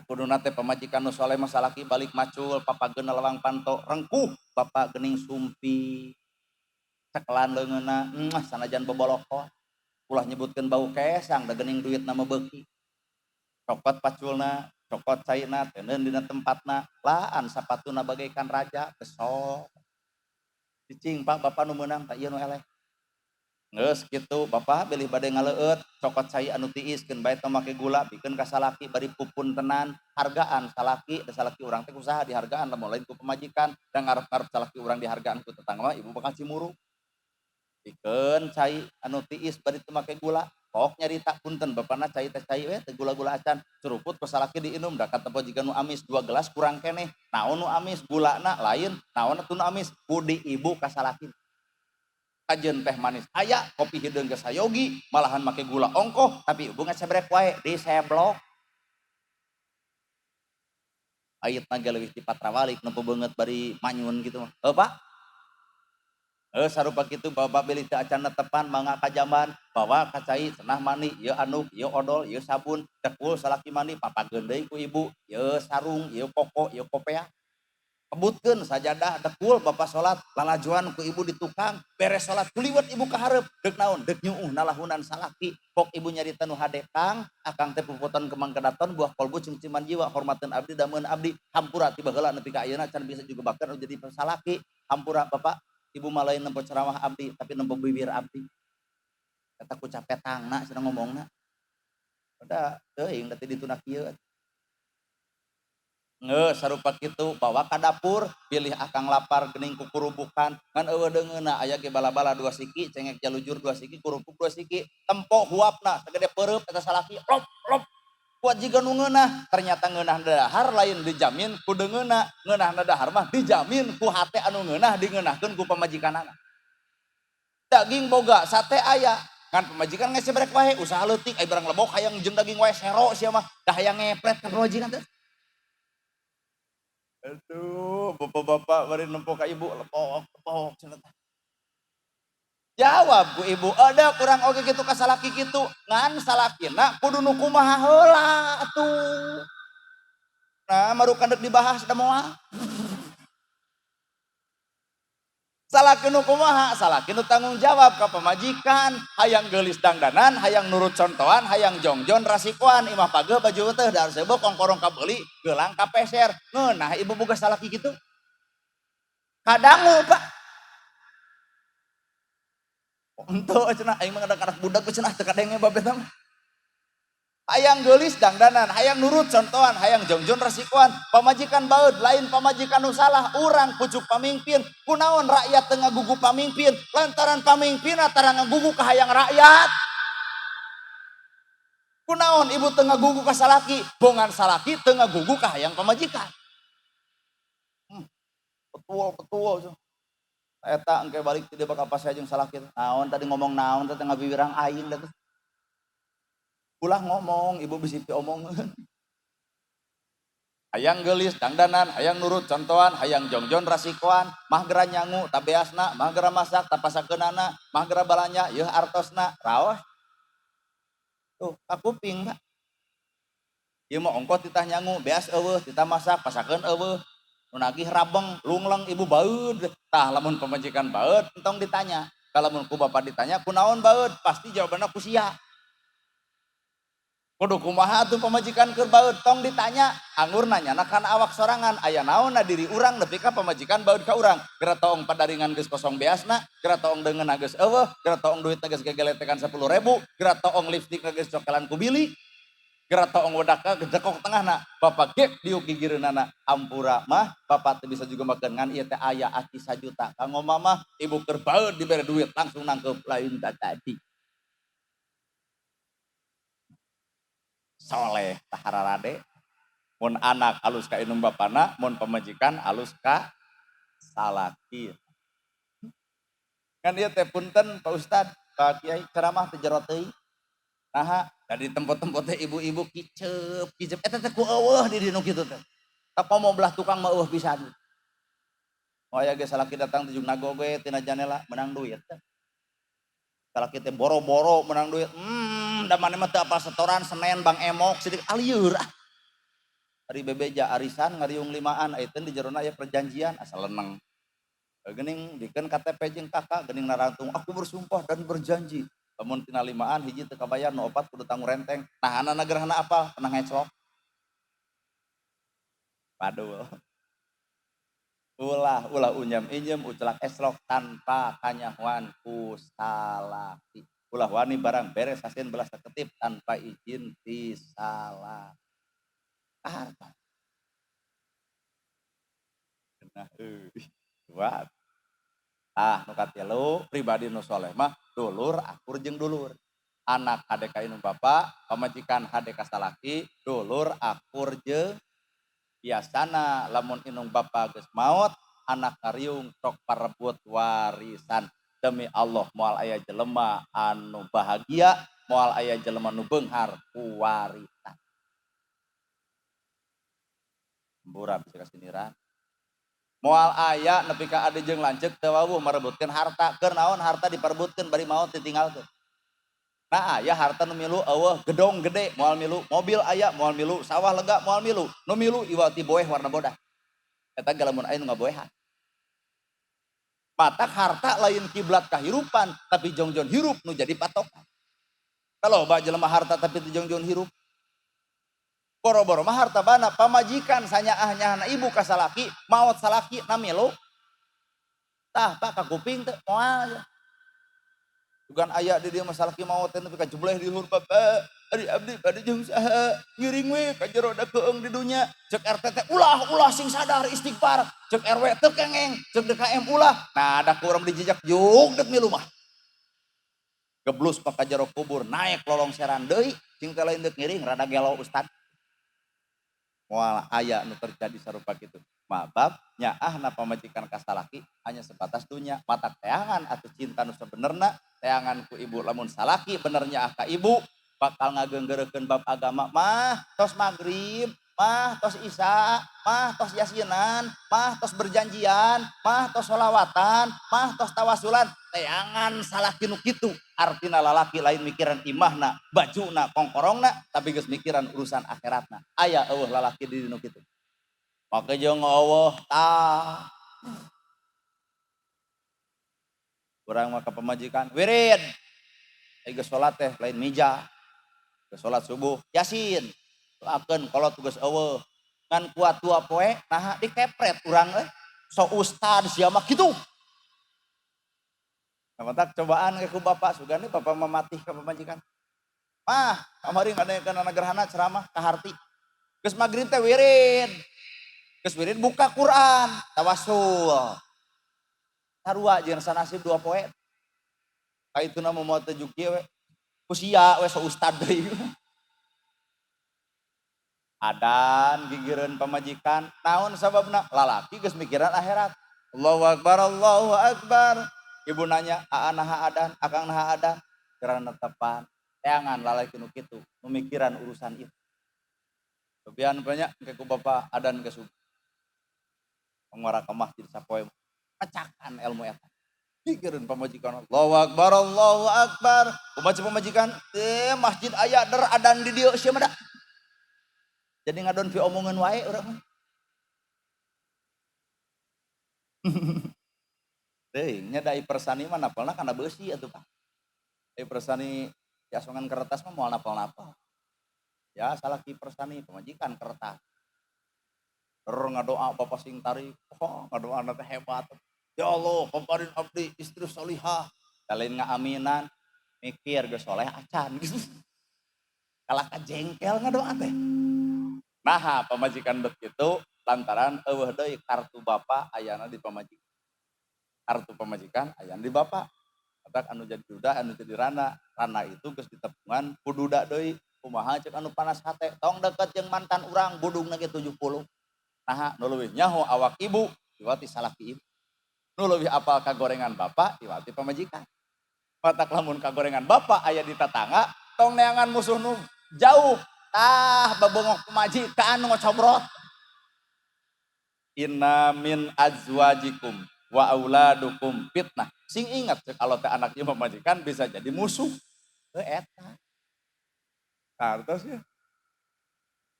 Kuduna teh pamajikan nu soleh mah salaki balik macul papageuna lawang panto rengkuh bapa geuning sumpi. Cekelan leungeunna sanajan bobolokon. Ulah nyebutkeun bau kesang da geuning duitna mah beuki. Cokot paculna, cokot caina, teuneun dina tempatna, laan sapatuna bagaikan raja, besok. Cicing Pak, bapa nu meunang, tah ieu nu eleh. Geus kitu, bapa bilih bade ngaleueut, cokot cai anu tiis keun bae tong make gula, bikeun ka salaki bari pupun tenan, hargaan salaki, da salaki urang teh usaha dihargaan lamun lain ku pamajikan, da ngarep-ngarep salaki urang dihargaan ku tetangga mah ibu bakal cimuruk. Bikeun cai anu tiis bari teu make gula, pok nyarita punten bapana cai teh cai we teu gula-gula acan, seruput ku salaki diinum da katempo jiga nu amis 2 gelas kurang keneh, naon nu amis gulana lain, naon atuh nu amis budi ibu ka salaki. Kajeun teh manis aya, kopi hideung geus sayogi, malahan make gula ongkoh, tapi ibu ngacebrek wae diseblok. Aitna ge leuwih ti patrawalik nu beungeut bari manyun kitu mah. Heuh Pak? Sarupa kitu bapak bilih teu acan netepan mangga ka jamban, bawa ka cai cenah mandi, ieu anduk, ieu odol, ieu sabun, cekul salaki mandi papageun deui ku ibu, ieu sarung, ieu koko, ieu kopea. Kebutkeun sajadah dekul bapak salat, lalajoan ku ibu di tukang, beres salat kuliwet ibu ka hareup, deuk naon? Deuk nyuuh nalahunan salaki. Pok ibu nyarita nu hade kang, akang teh puputan kemang kedaton buah kolbu cungciman jiwa, hormateun abdi dameun abdi, hampura ti baheula nepi ka ayeuna can bisa juga bahkan jadi salaki. Hampura bapak, ibu mah lain nempo ceramah abdi tapi nempo bibir abdi. Eta ku capetangna cenah ngomongna. Udah teuing da ti dituna kieu. Nge sarupa kitu bawa ka dapur, pilih akang lapar geuning kukurubukan, ngan eueuh deungeunna aya ge bala-bala 2 siki, cengek jalujur 2 siki, kurupuk 2 siki, tempo huapna sagede peureub eta salaki, lop lop. Kuat jiga nu ngeunah, ternyata ngeunah dahar lain dijamin ku deungeunna, ngeunah dahar mah dijamin ku hate anu ngeunah dingeunahkeun ku pamajikanana. Daging boga, sate aya, ngan pamajikan ngecebrek wae, usaha leutik ai barang lebok hayang jeung daging wae sero sia mah, dah hayang ngepret ka pamajikan teh. Aduh, bapak-bapak bari nempo ka ibu lebok, lebok cenah teh. Jawab ku ibu, ada kurang oge kitu ka salaki kitu, ngan salakina kudu nu kumaha heula atuh. Nah, marukan deuk dibahas da moal. Salaki nu kumaha? Salaki nu tanggung jawab ka pamajikan, hayang geulis dangdanan, hayang nurut contohan, hayang jongjon rasikoan, imah pageuh baju teh dar seubeuh kongkorong kabeuli, geulang kapeser. Ngeunah ibu boga salaki kitu. Kadangu, Pak. Henteu cenah aing mah ngadak budak cenah teu kadenge bab eta mah. Hayang geulis dangdanan, hayang nurut contohan, hayang jongjon resikoan, pamajikan baeud lain pamajikan nu salah, urang pucuk pamimpin, kunaon rakyat teu ngagugu pamimpin, lantaran pamimpinna tara ngagugu ka hayang rakyat. Kunaon ibu teu ngagugu ka salaki, bongan salaki teu ngagugu ka hayang pamajikan. Betul betul. Eta engke balik ti dieu bakal pasea jeung salaki. Naon tadi ngomong naon teh ngabiwirang aing da teh. Ulah ngomong, ibu bisi piomongeun. Hayang geulis dangdanan, hayang nurut contohan, hayang jongjon rasikoan, mah gera nyangu tabeasna, mah gera masak tapasakeunana, mah gera balanja yeuh artosna, raos. Tuh, kakuping, Pak. Ieu mah ongkoh titah nyangu, beas eueuh, titah masak, pasakeun eueuh. Nu nagih rabeng, lungleng ibu baeud. Tah lamun pamajikan baeud entong ditanya. Lamun ku bapak ditanya kunaon baeud, pasti jawabanna ku sia. Kudu kumaha atuh pamajikan keur baeud, tong ditanya. Anggur nanyana kana awak sorangan, aya naonna diri urang nepi ka pamajikan baeud ka urang. Geura toong padaringan geus kosong beasna, geura toong deungeunna geus eueuh, geura toong duitna geus gegeletekan 10.000, geura toong lipstikna geus cokelan ku bili. Geura toong wedakna gedekok tengahna, bapak gek diuk gigireunana, ampura mah bapak teu bisa juga makeun ngan ieu teh aya aci sajuta. Kanggo mama ibu keur baeud dibere duit langsung nangkeup lain tadi. Soleh tahararade, mun anak alus ka indung bapana, mun pamajikan alus ka salaki. Kan ieu teh punten Pak Ustad, Pak Kiai ceramah teh jero teuing. Naha, dari tempat-tempat teh ibu-ibu kicep, kicep eta teh ku eueuh di dinu kitu teh. Tah komo belah tukang mah eueuh pisan. Oh aya ge salaki datang teh nago ge tina janela menang duit teh. Salaki teh boro-boro menang duit. Da maneh mah teu apal setoran Senen Bang Emok sidik alieur ah. Ari bebeja arisan ngariung limaan ayeuna di jerona aya perjanjian asal leneng. Geuning dikeun KTP jeung kakak geuning narantung aku bersumpah dan berjanji. Lamun tina limaan hiji teu kabayar nu opat kudu tanggung renteng. Nah anana gerhana apa? Pernah ngeclok. Padul. Ulah ulah unyam inyem ucelak eslok tanpa kanyahoan ku salaki. Ulah wani barang beres hasin belas ketip tanpa izin ti salaki. Harta. Nah, kuat. Ah, nu katilu pribadi nu soleh mah dulur akur jeung dulur. Anak hade ka indung bapa, pamajikan hade ka salaki, dulur akur jeung biasana lamun indung bapa geus maot, anak ngariung sok parebut warisan. Demi Allah moal aya jelema anu bahagia, moal aya jelema nu beunghar ku warisan. Hampura bisa kasiniran. Moal aya nepi ka ade jeung lanceuk teu wawuh merebutkeun harta. Keur naon harta diperebutkeun bari maot ditinggalkeun. Nah aya harta nu milu eueuh gedong gede moal milu, mobil aya moal milu, sawah lega moal milu, nu milu iwati boeh warna bodah. Eta ge lamun aya nu ngaboehan. Matak harta lain kiblat kahirupan, tapi jongjon hirup nu jadi patokan. Kalau ba jelema harta tapi teu jongjon hirup. Boro-boro mah harta bana pamajikan sanyaah-nyahna ibu ka salaki, maot salaki na milu. Tah Pak ka kuping teh moal. Sugan aya di dieu masalah ki maot teh nepi ka jebleh di luhur bapak. Ari abdi bade jeung saha? Ngiring we ka jero da keung di dunya. Cek RT teh ulah sing sadar istighfar. Cek RW teu kengeng, cek DKM ulah. Nah, da ku urang dijejak juk deuk milu mah. Geblus pa ka jero kubur naik lolongseran deui, cing teh lain deuk ngiring rada gelo ustad. Moal aya nu terjadi sarupa kitu. Mabab nyaahna pamajikan ka salaki hanya sebatas dunya, matak teangan atuh cinta nu sabenerna, teangan ku ibu lamun salaki bener nyaah ka ibu bakal ngageunggeureukeun bab agama mah tos magrib, mah tos isya, mah tos yasinan, mah tos berjanjian, mah tos sholawatan, mah tos tawasulan, teangan salaki nu kitu. Artina lalaki lain mikiran imahna, bajuna, kongkorongna, tapi geus mikiran urusan akhiratna. Aya eueuh lalaki di nu kitu. Make jeung eueuh tah. Urang mah ka pamajikan wirid. Ai geus salat teh lain mija. Geus salat subuh yasin. Doakeun kolot geus eueuh. Ngan kuat dua poe naha dikepret urang euy. So ustad sia mah kitu. Nah, matak cobaan ke ku bapak sugane bapak mamatih ka pamajikan. Mah, kamari ngadaekeun anak gerhana ceramah kaharti. Geus magrib teh wirid. Geus wirid buka Quran, tawasul. Sarua jeung sanasib dua poe. Ka ituna mah moal teu juk kieu we. Ku sia we so ustad deui. Adan gigireun pamajikan, naon sababna? Lalaki geus mikiran akhirat. Allahu akbar, Allahu akbar. Ibu nanya, aa naha adan, akang naha adan, karena netepan, teangan lalaki nu kitu, memikiran urusan itu. Lebihan banyak ke ku bapak adan ke subuh. Ngora ka masjid sapoe pecakan ilmu eta. Pikireun pamajikan, Allahu akbar, Allahu akbar. Kumaha pamajikan, masjid aya der adan di dieu sia mah da. Jadi ngadon fi omongan wae urang mah. Teuing nya da persani mah napalna kana beusi atuh Pak. Ai persani diasongan kertas mah moal napal-napal. Ya salaki persani pamajikan kertas. Er ngadoa bapak sing tarik, oh ngadoana teh hebat. Ya Allah, paparin abdi istri solihah. Lain ngaaminan, mikir geus soleh acan. Kalah ka jengkel ngadoa teh. Naha pamajikan bet kitu lantaran eueuh deui kartu bapak ayana di pamajikan. Kartu pamajikan ayana di bapak. Matak anu jadi duda anu jadi rana. Rana itu geus ditepungan ku duda deui. Kumaha ceuk anu panas hate, tong deket jeung mantan urang budungna ge 70. Naha nu leuwih nyaho awak ibu diwati salaki ibu. Nu leuwih apal kagorengan bapak diwati pamajikan. Matak lamun kagorengan bapak aya di tatangga tong neangan musuh nu jauh. Tah babongok pamajikan nu ngocobrot. Inna min azwajikum wa auladukum fitnah. Sing ingat cek kalau teh anak ieu pamajikan bisa jadi musuh. Heuh eta. Kartos ya.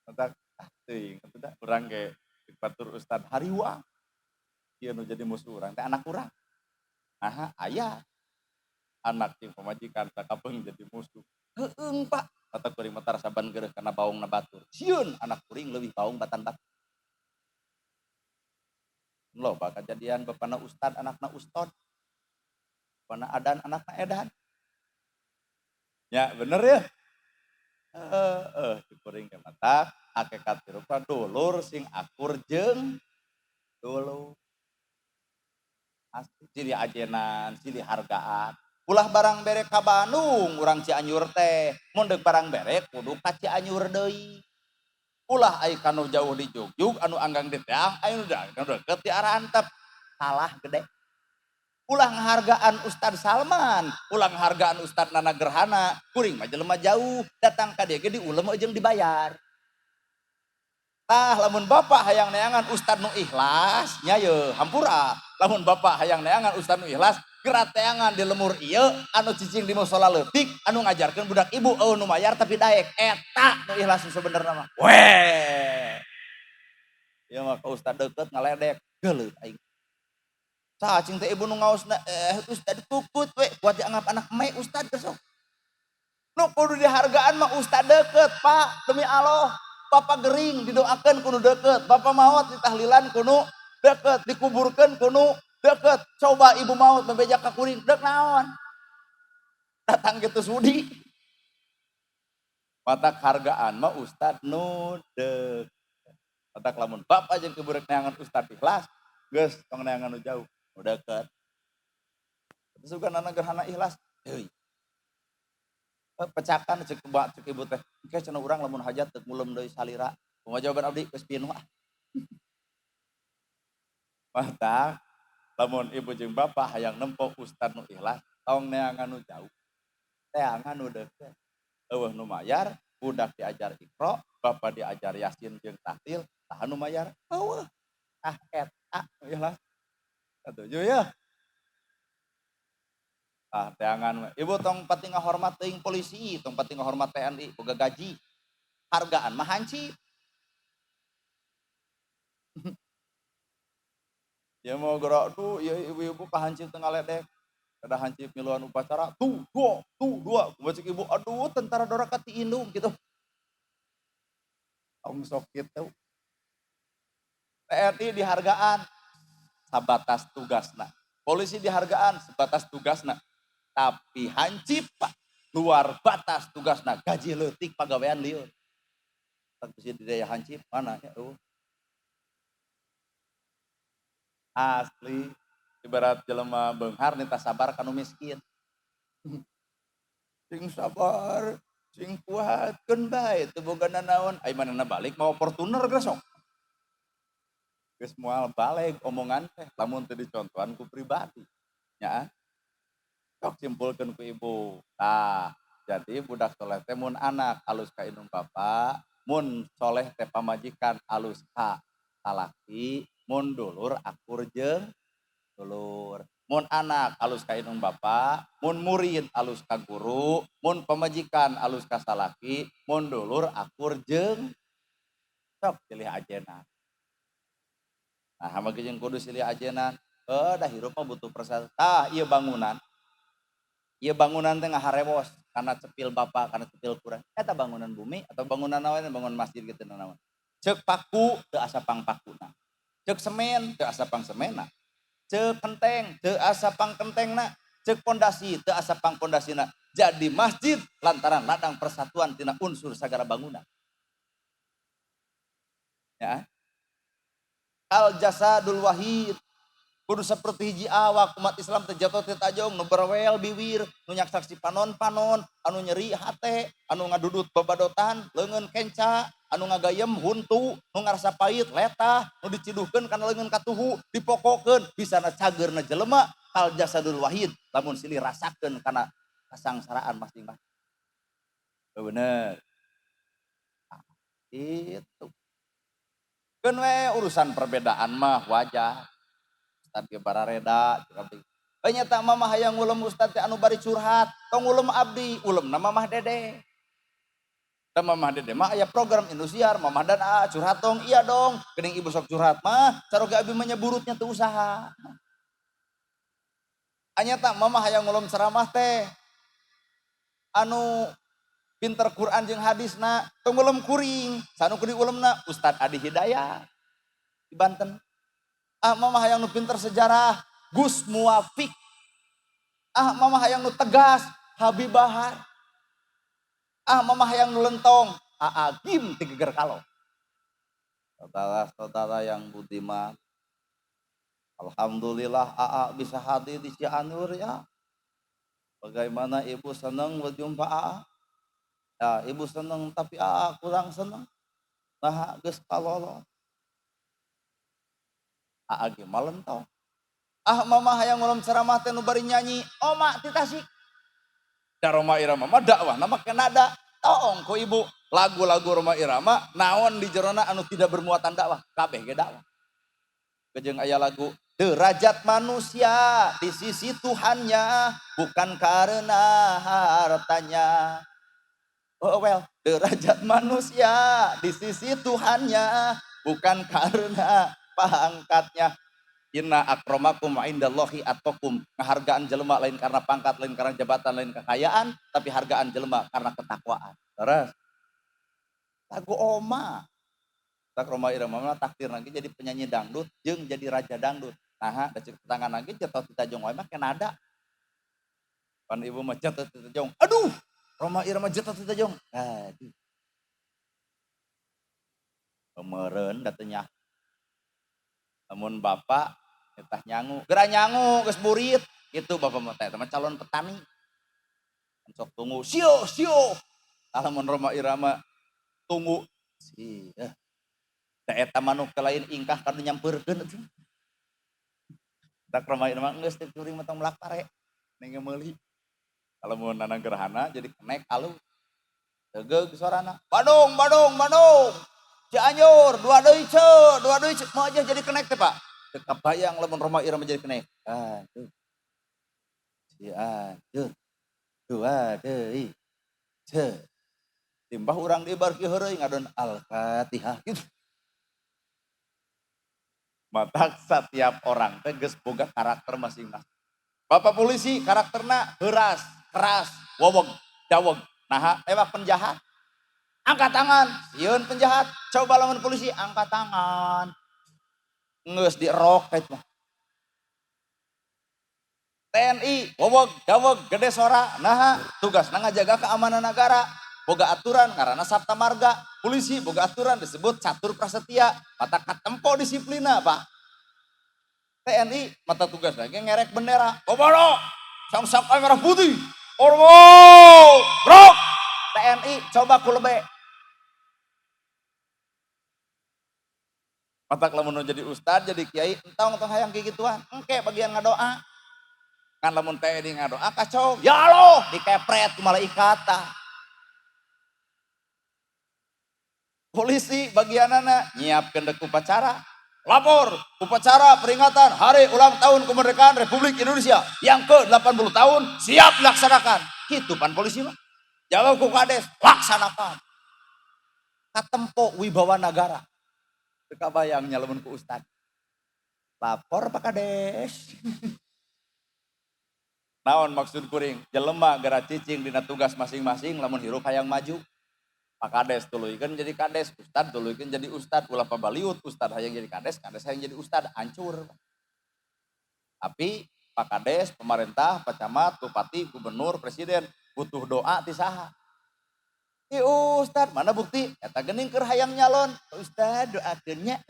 Matak ah teuing atuh da urang ge batur ustad hariwang. Ieu nu jadi musuh urang teh anak urang. Aha aya. Anak jeung pamajikan sakapeung jadi musuh. Heueung Pak. Mata kuring mah tara saban geureuh kana baongna batur. Sieun anak kuring leuwih baong batan batur. Loba kajadian bapana ustad anakna ustod. Bapana adan anakna edan. Ya bener ya. Heeh, kuring ge matak hakikat hirup dulur sing akur jeung dulur. Asli silih ajenan, silih hargaan. Ulah barang bere ka Bandung urang Cianjur teh, mun deuk barang bere kudu ka Cianjur deui. Ulah ai kanu jauh di Jugjug anu anggang di teang anu deket di arantep. Salah gede. Ulah ngahargaan Ustad Salman, ulah ngahargaan Ustad Nana Gerhana, kuring mah jelema jauh, datang ka dieu ge diulem jeung dibayar. Tah lamun bapak hayang neangan Ustad nu ikhlas nya ye hampura. Lamun bapak hayang neangan Ustad nu ikhlas, geura teangan di lemur ieu anu cicing di musala leutik anu ngajarkeun budak ibu eueuh nu mayar tapi daek eta nu ikhlas nu sabenerna mah. Weh. Ieu mah ka ustad deukeut ngaledek, geuleuh aing. Saha cing teh ibu nu ngaosna ustad kukut we kuat dianggap anak me ustad geus sok. Nu kudu dihargaan mah ustad deukeut Pak, demi Allah. Bapak gering didoakeun kudu deukeut, bapak maot ditahlilan kudu deukeut, dikuburkeun kudu deukeut. Coba ibu maot bebeja ka kuring, deuk naon? Datang gitu sudi. Matak hargaan mah ustad nu deket. Matak lamun bapak jeung ibu rek neangan ustad ikhlas, geus tong neangan nu jauh, nu deket. Terus juga nana gerhana ikhlas, deui. Pecakan cek cek ibu teh, engke cenah urang lamun hajat teu ngulem deui salira. Kumaha jawaban abdi? Geus pinuh ah. Matak lamun ibu jeung bapak hayang nempo ustad nu ikhlas, tong neangan nu jauh. Teangan nu deket. Eueuh nu mayar, budak diajar Iqra, bapak diajar Yasin jeung tahlil, saha nu mayar? Eueuh. Ah eta ikhlas. Satuju ya? Ah teangan we. Ibu tong pati ngahormat teuing polisi, tong pati ngahormat TNI, boga gaji. Hargaan mah hancip. Ya mau gerak tuh, ya ibu-ibu ka hancip teu ngaledek. Ada hancip miluan upacara, tuh dua, tuh dua. Kumaha cek ibu, aduh tentara doraka ti indung gitu. Tong sok kitu. TNI dihargaan sabatas tugasna. Polisi dihargaan sebatas tugasna. Tapi hancip Pak, luar batas tugasna, gaji leutik pagawean lieur. Tak bisi di daya hancip mana ya eueuh. Asli ibarat jelema beunghar nita sabar kanu miskin. Sing sabar, sing kuat keun bae teu boga nanaon. Ai manehna balik mawa Fortuner geus sok. Geus moal baleg omongan teh lamun teu dicontohan ku pribadi. Nya. Sok simpulkeun ku ibu. Tah, jadi budak soleh teh mun anak alus ka indung bapa, mun soleh teh pamajikan alus ka salaki, mun dulur akur jeung dulur. Mun anak alus ka indung bapa, mun murid alus ka guru, mun pamajikan alus ka salaki, mun dulur akur jeung sok pilih ajenan. Nah, hama jeung kudu silih ajenan. Dah hirup mah butuh persatuan. Tah, ieu bangunan. Ieu bangunan teh ngaharewos karena cepil bapa, karena cepil kurang. Eta bangunan bumi atau bangunan naon, bangunan masjid gitu naon. Ceuk paku teu asa pangpakuna. Ceuk semen teu asa pangsemena. Ceuk kenteng teu asa pangkentengna. Ceuk pondasi teu asa pangpondasina. Jadi masjid lantaran ladang persatuan tina unsur sagala bangunan. Ya. Al jasadul wahid. Kudu seperti hiji awak umat Islam teh jatuh teh tajong nu berwel biwir, nu nyaksak si panon-panon, anu nyeri hate, anu ngadudut babadotan, leungeun kenca, anu ngagayem huntu, nu ngarasa pahit letah, nu diciduhkeun kana leungeun katuhu, dipokokeun bisana cageurna jelema al jasadul wahid lamun silih rasakeun kana kasangsaraan masing-masing. Bener. Nah, itu. Keun we urusan perbedaan mah wajar. Ustad ge barareda cek abdi. Nyata mama hayang ngulem ustad teh anu bari curhat, tong ngulem abdi, ulemna Mamah Dede. Da Mamah Dede mah aya program Indosiar, Mamah dan A curhat dong, iya dong. Geuning ibu sok curhat mah, caroge abdi mah nyeburutnya teu usaha. Anyata mama hayang ngulem ceramah teh anu pinter Quran jeung hadisna, tong ngulem kuring, sanu kudu ulemna Ustad Adi Hidayat di Banten. Ah mama hayang nu pinter sejarah, Gus Muwafiq. Ah mama hayang nu tegas, Habib Bahar. Ah mama hayang nu lentong, Aa Gym ti Geger Kalo. Saudara-saudara yang budiman, alhamdulillah AA bisa hadir di Cianjur ya. Bagaimana ibu senang berjumpa AA? Ya, ibu senang tapi AA kurang senang. Nah, geus kalolot. AA ge mah lentong. Ah mama hayang ngulem ceramah teh nu bari nyanyi, oma ti Tasik. Da Rhoma Irama mah dakwahna make nada. Toong ku ibu, lagu-lagu Rhoma Irama naon di jerona anu tidak bermuatan dakwah, kabeh ge dakwah. Kejeung aya lagu derajat manusia di sisi Tuhannya bukan karena hartanya. Oh well, derajat manusia di sisi Tuhannya bukan karena pangkatnya. Inna akramakum indallahi atqakum. Ngahargaan jelema lain karena pangkat, lain karena jabatan, lain kekayaan, tapi hargaan jelema karena ketakwaan. Terus lagu Oma. Tak Rhoma Irama mah takdir lagi jadi penyanyi dangdut jeung jadi raja dangdut. Nah, da cek tetangga lagi jatuh kita jong wae mah nada. Pan ibu mah jatuh jong. Aduh, Rhoma Irama jatuh jong. Aduh. Kemeren datanya. Namun bapak nitah nyangu, geura nyangu geus burit. Gitu bapak mah teh calon petani. Sok tunggu, sio sio. Lamun Rhoma Irama tunggu si da eta manuk lain ingkah kanu nyampeurkeun atuh. Tak Rhoma Irama geus teh kuring mah tong melak pare. Neng meuli. Kalau mau nanang gerhana jadi kenek alus. Tegeug sorana. Bandung, Bandung, Bandung. Cianjur, dua deui ce, dua deui ce. Mau aja jadi kenek teh, Pak. Teu kabayang lamun Rhoma Irama jadi kenek. Aduh. Cianjur. Dua deui ce. Timbah urang di bar heureuy ngadon Al-Fatihah gitu. Matak setiap orang teh geus boga karakter masing-masing. Bapak polisi karakterna heuras, keras, wowog, daweg. Naha tewak penjahat. Angkat tangan, sieun penjahat. Coba lamun polisi angkat tangan. Geus dierok teh mah. TNI, wowog, daweg, gede sora, naha tugasna ngajaga keamanan negara. Boga aturan karena Sapta Marga. Polisi boga aturan disebut Catur Prasetya, mata katempo disiplina, Pak. TNI mata tugas lagi ngerek bendera. Komodo, sang saka merah putih. Ormo, brok. TNI coba kulebe. Matak lamun jadi ustad, jadi kiai, entong tong hayang gituan. Engke bagian ngadoa. Kan lamun TNI ngadoa kacau. Ya Allah, dikepret ku malaikat tah. Polisi bagianana nyiapkeun dek upacara. Lapor upacara peringatan hari ulang tahun kemerdekaan Republik Indonesia yang ke-80 tahun siap dilaksanakan. Gitu pan polisi mah. Jawab ku kades, laksanakan. Katempo wibawa nagara. Teu kabayang lamun ku ustad. Lapor Pak Kades. Naon maksud kuring? Jelema gara cicing dina tugas masing-masing lamun hirup hayang maju. Pak Kades tuluykeun jadi kades, ustad tuluykeun jadi ustad, ulah pabaliut, ustad hayang jadi kades, kades hayang jadi ustad, hancur. Tapi Pak Kades, pemerintah, Pak Camat, Bupati, Gubernur, Presiden butuh doa ti saha? Ti ustad, mana bukti? Eta geuning keur hayang nyalon, ustad doakeun nya.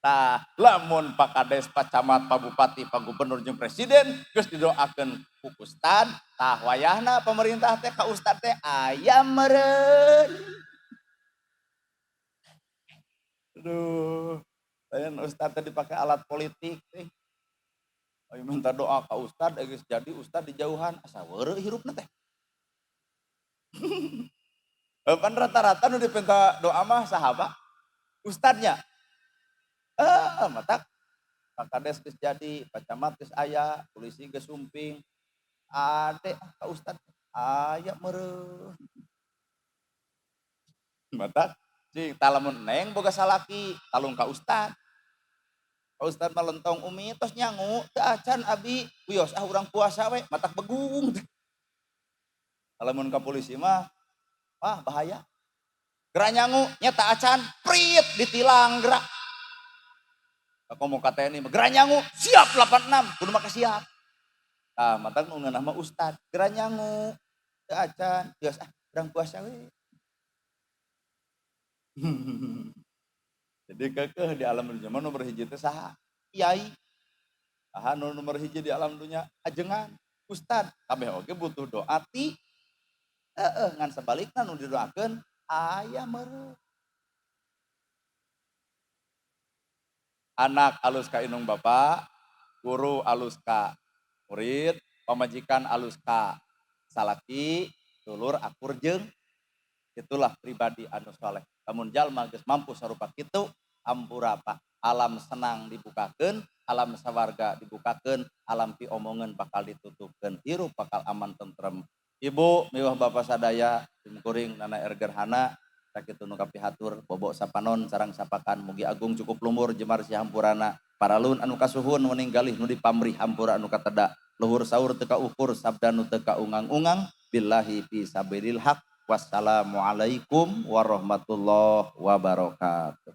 Tah, lamun Pak Kades, Pak Camat, Pak Bupati, Pak Gubernur jeung Presiden geus didoakeun ku ustad, tah wayahna pemerintah teh ka ustad teh aya meureun. Aduh, lain ustad teh dipake alat politik teh. Ayo minta doa ka ustad, geus jadi ustad dijauhan, asa weureuh hirupna teh. Pan rata-rata nu dipinta doa mah saha Pak? Ustadnya. Matak Pak Kades geus jadi, Pak Camat geus aya, polisi geus sumping. Ade ka ustad aya meureun. Matak cing tah lamun neng boga salaki talung ka ustad. Ka ustad mah lentong umi tos nyangu teu acan abi wios ah urang puasa we matak begung. Lamun ka polisi mah wah bahaya. Geura nyangu nya teu acan prit ditilang geura. Aku mau ka TNI mah geura nyangu siap 86 kudu make siap. Tah matak nu ngeunah mah ustad geura nyangu teu acan geus ah urang puasa we. Jadi kekeh di alam dunia mah nomor hiji teh saha? Kiai. Saha nu nomor hiji di alam dunia? Ajengan, ustad. Kabeh oge butuh doa ti heeh ngan sabalikna nu didoakeun aya meureun. Anak alus ka indung bapa, guru alus ka murid, pamajikan alus ka salaki, dulur akur jeung itulah pribadi anu soleh. Lamun jalma geus mampu sarupa kitu, ampura Pak, alam senang dibukakeun, alam sawarga dibukakeun, alam piomongeun bakal ditutupkeun, hirup bakal aman tentrem. Ibu miwah bapa sadaya, simkuring Nana R Gerhana, sakitu nu kapihatur, bobo sapanon sareng sapakan, mugi agung cukup lumur jemar sihampurana, paralun anu kasuhun wening galih nu dipamrih hampura anu kateda, luhur saur teu kaukur sabda nu teu kaungang-ungang, billahi fi sabilil haq. Wassalamualaikum warahmatullahi wabarakatuh.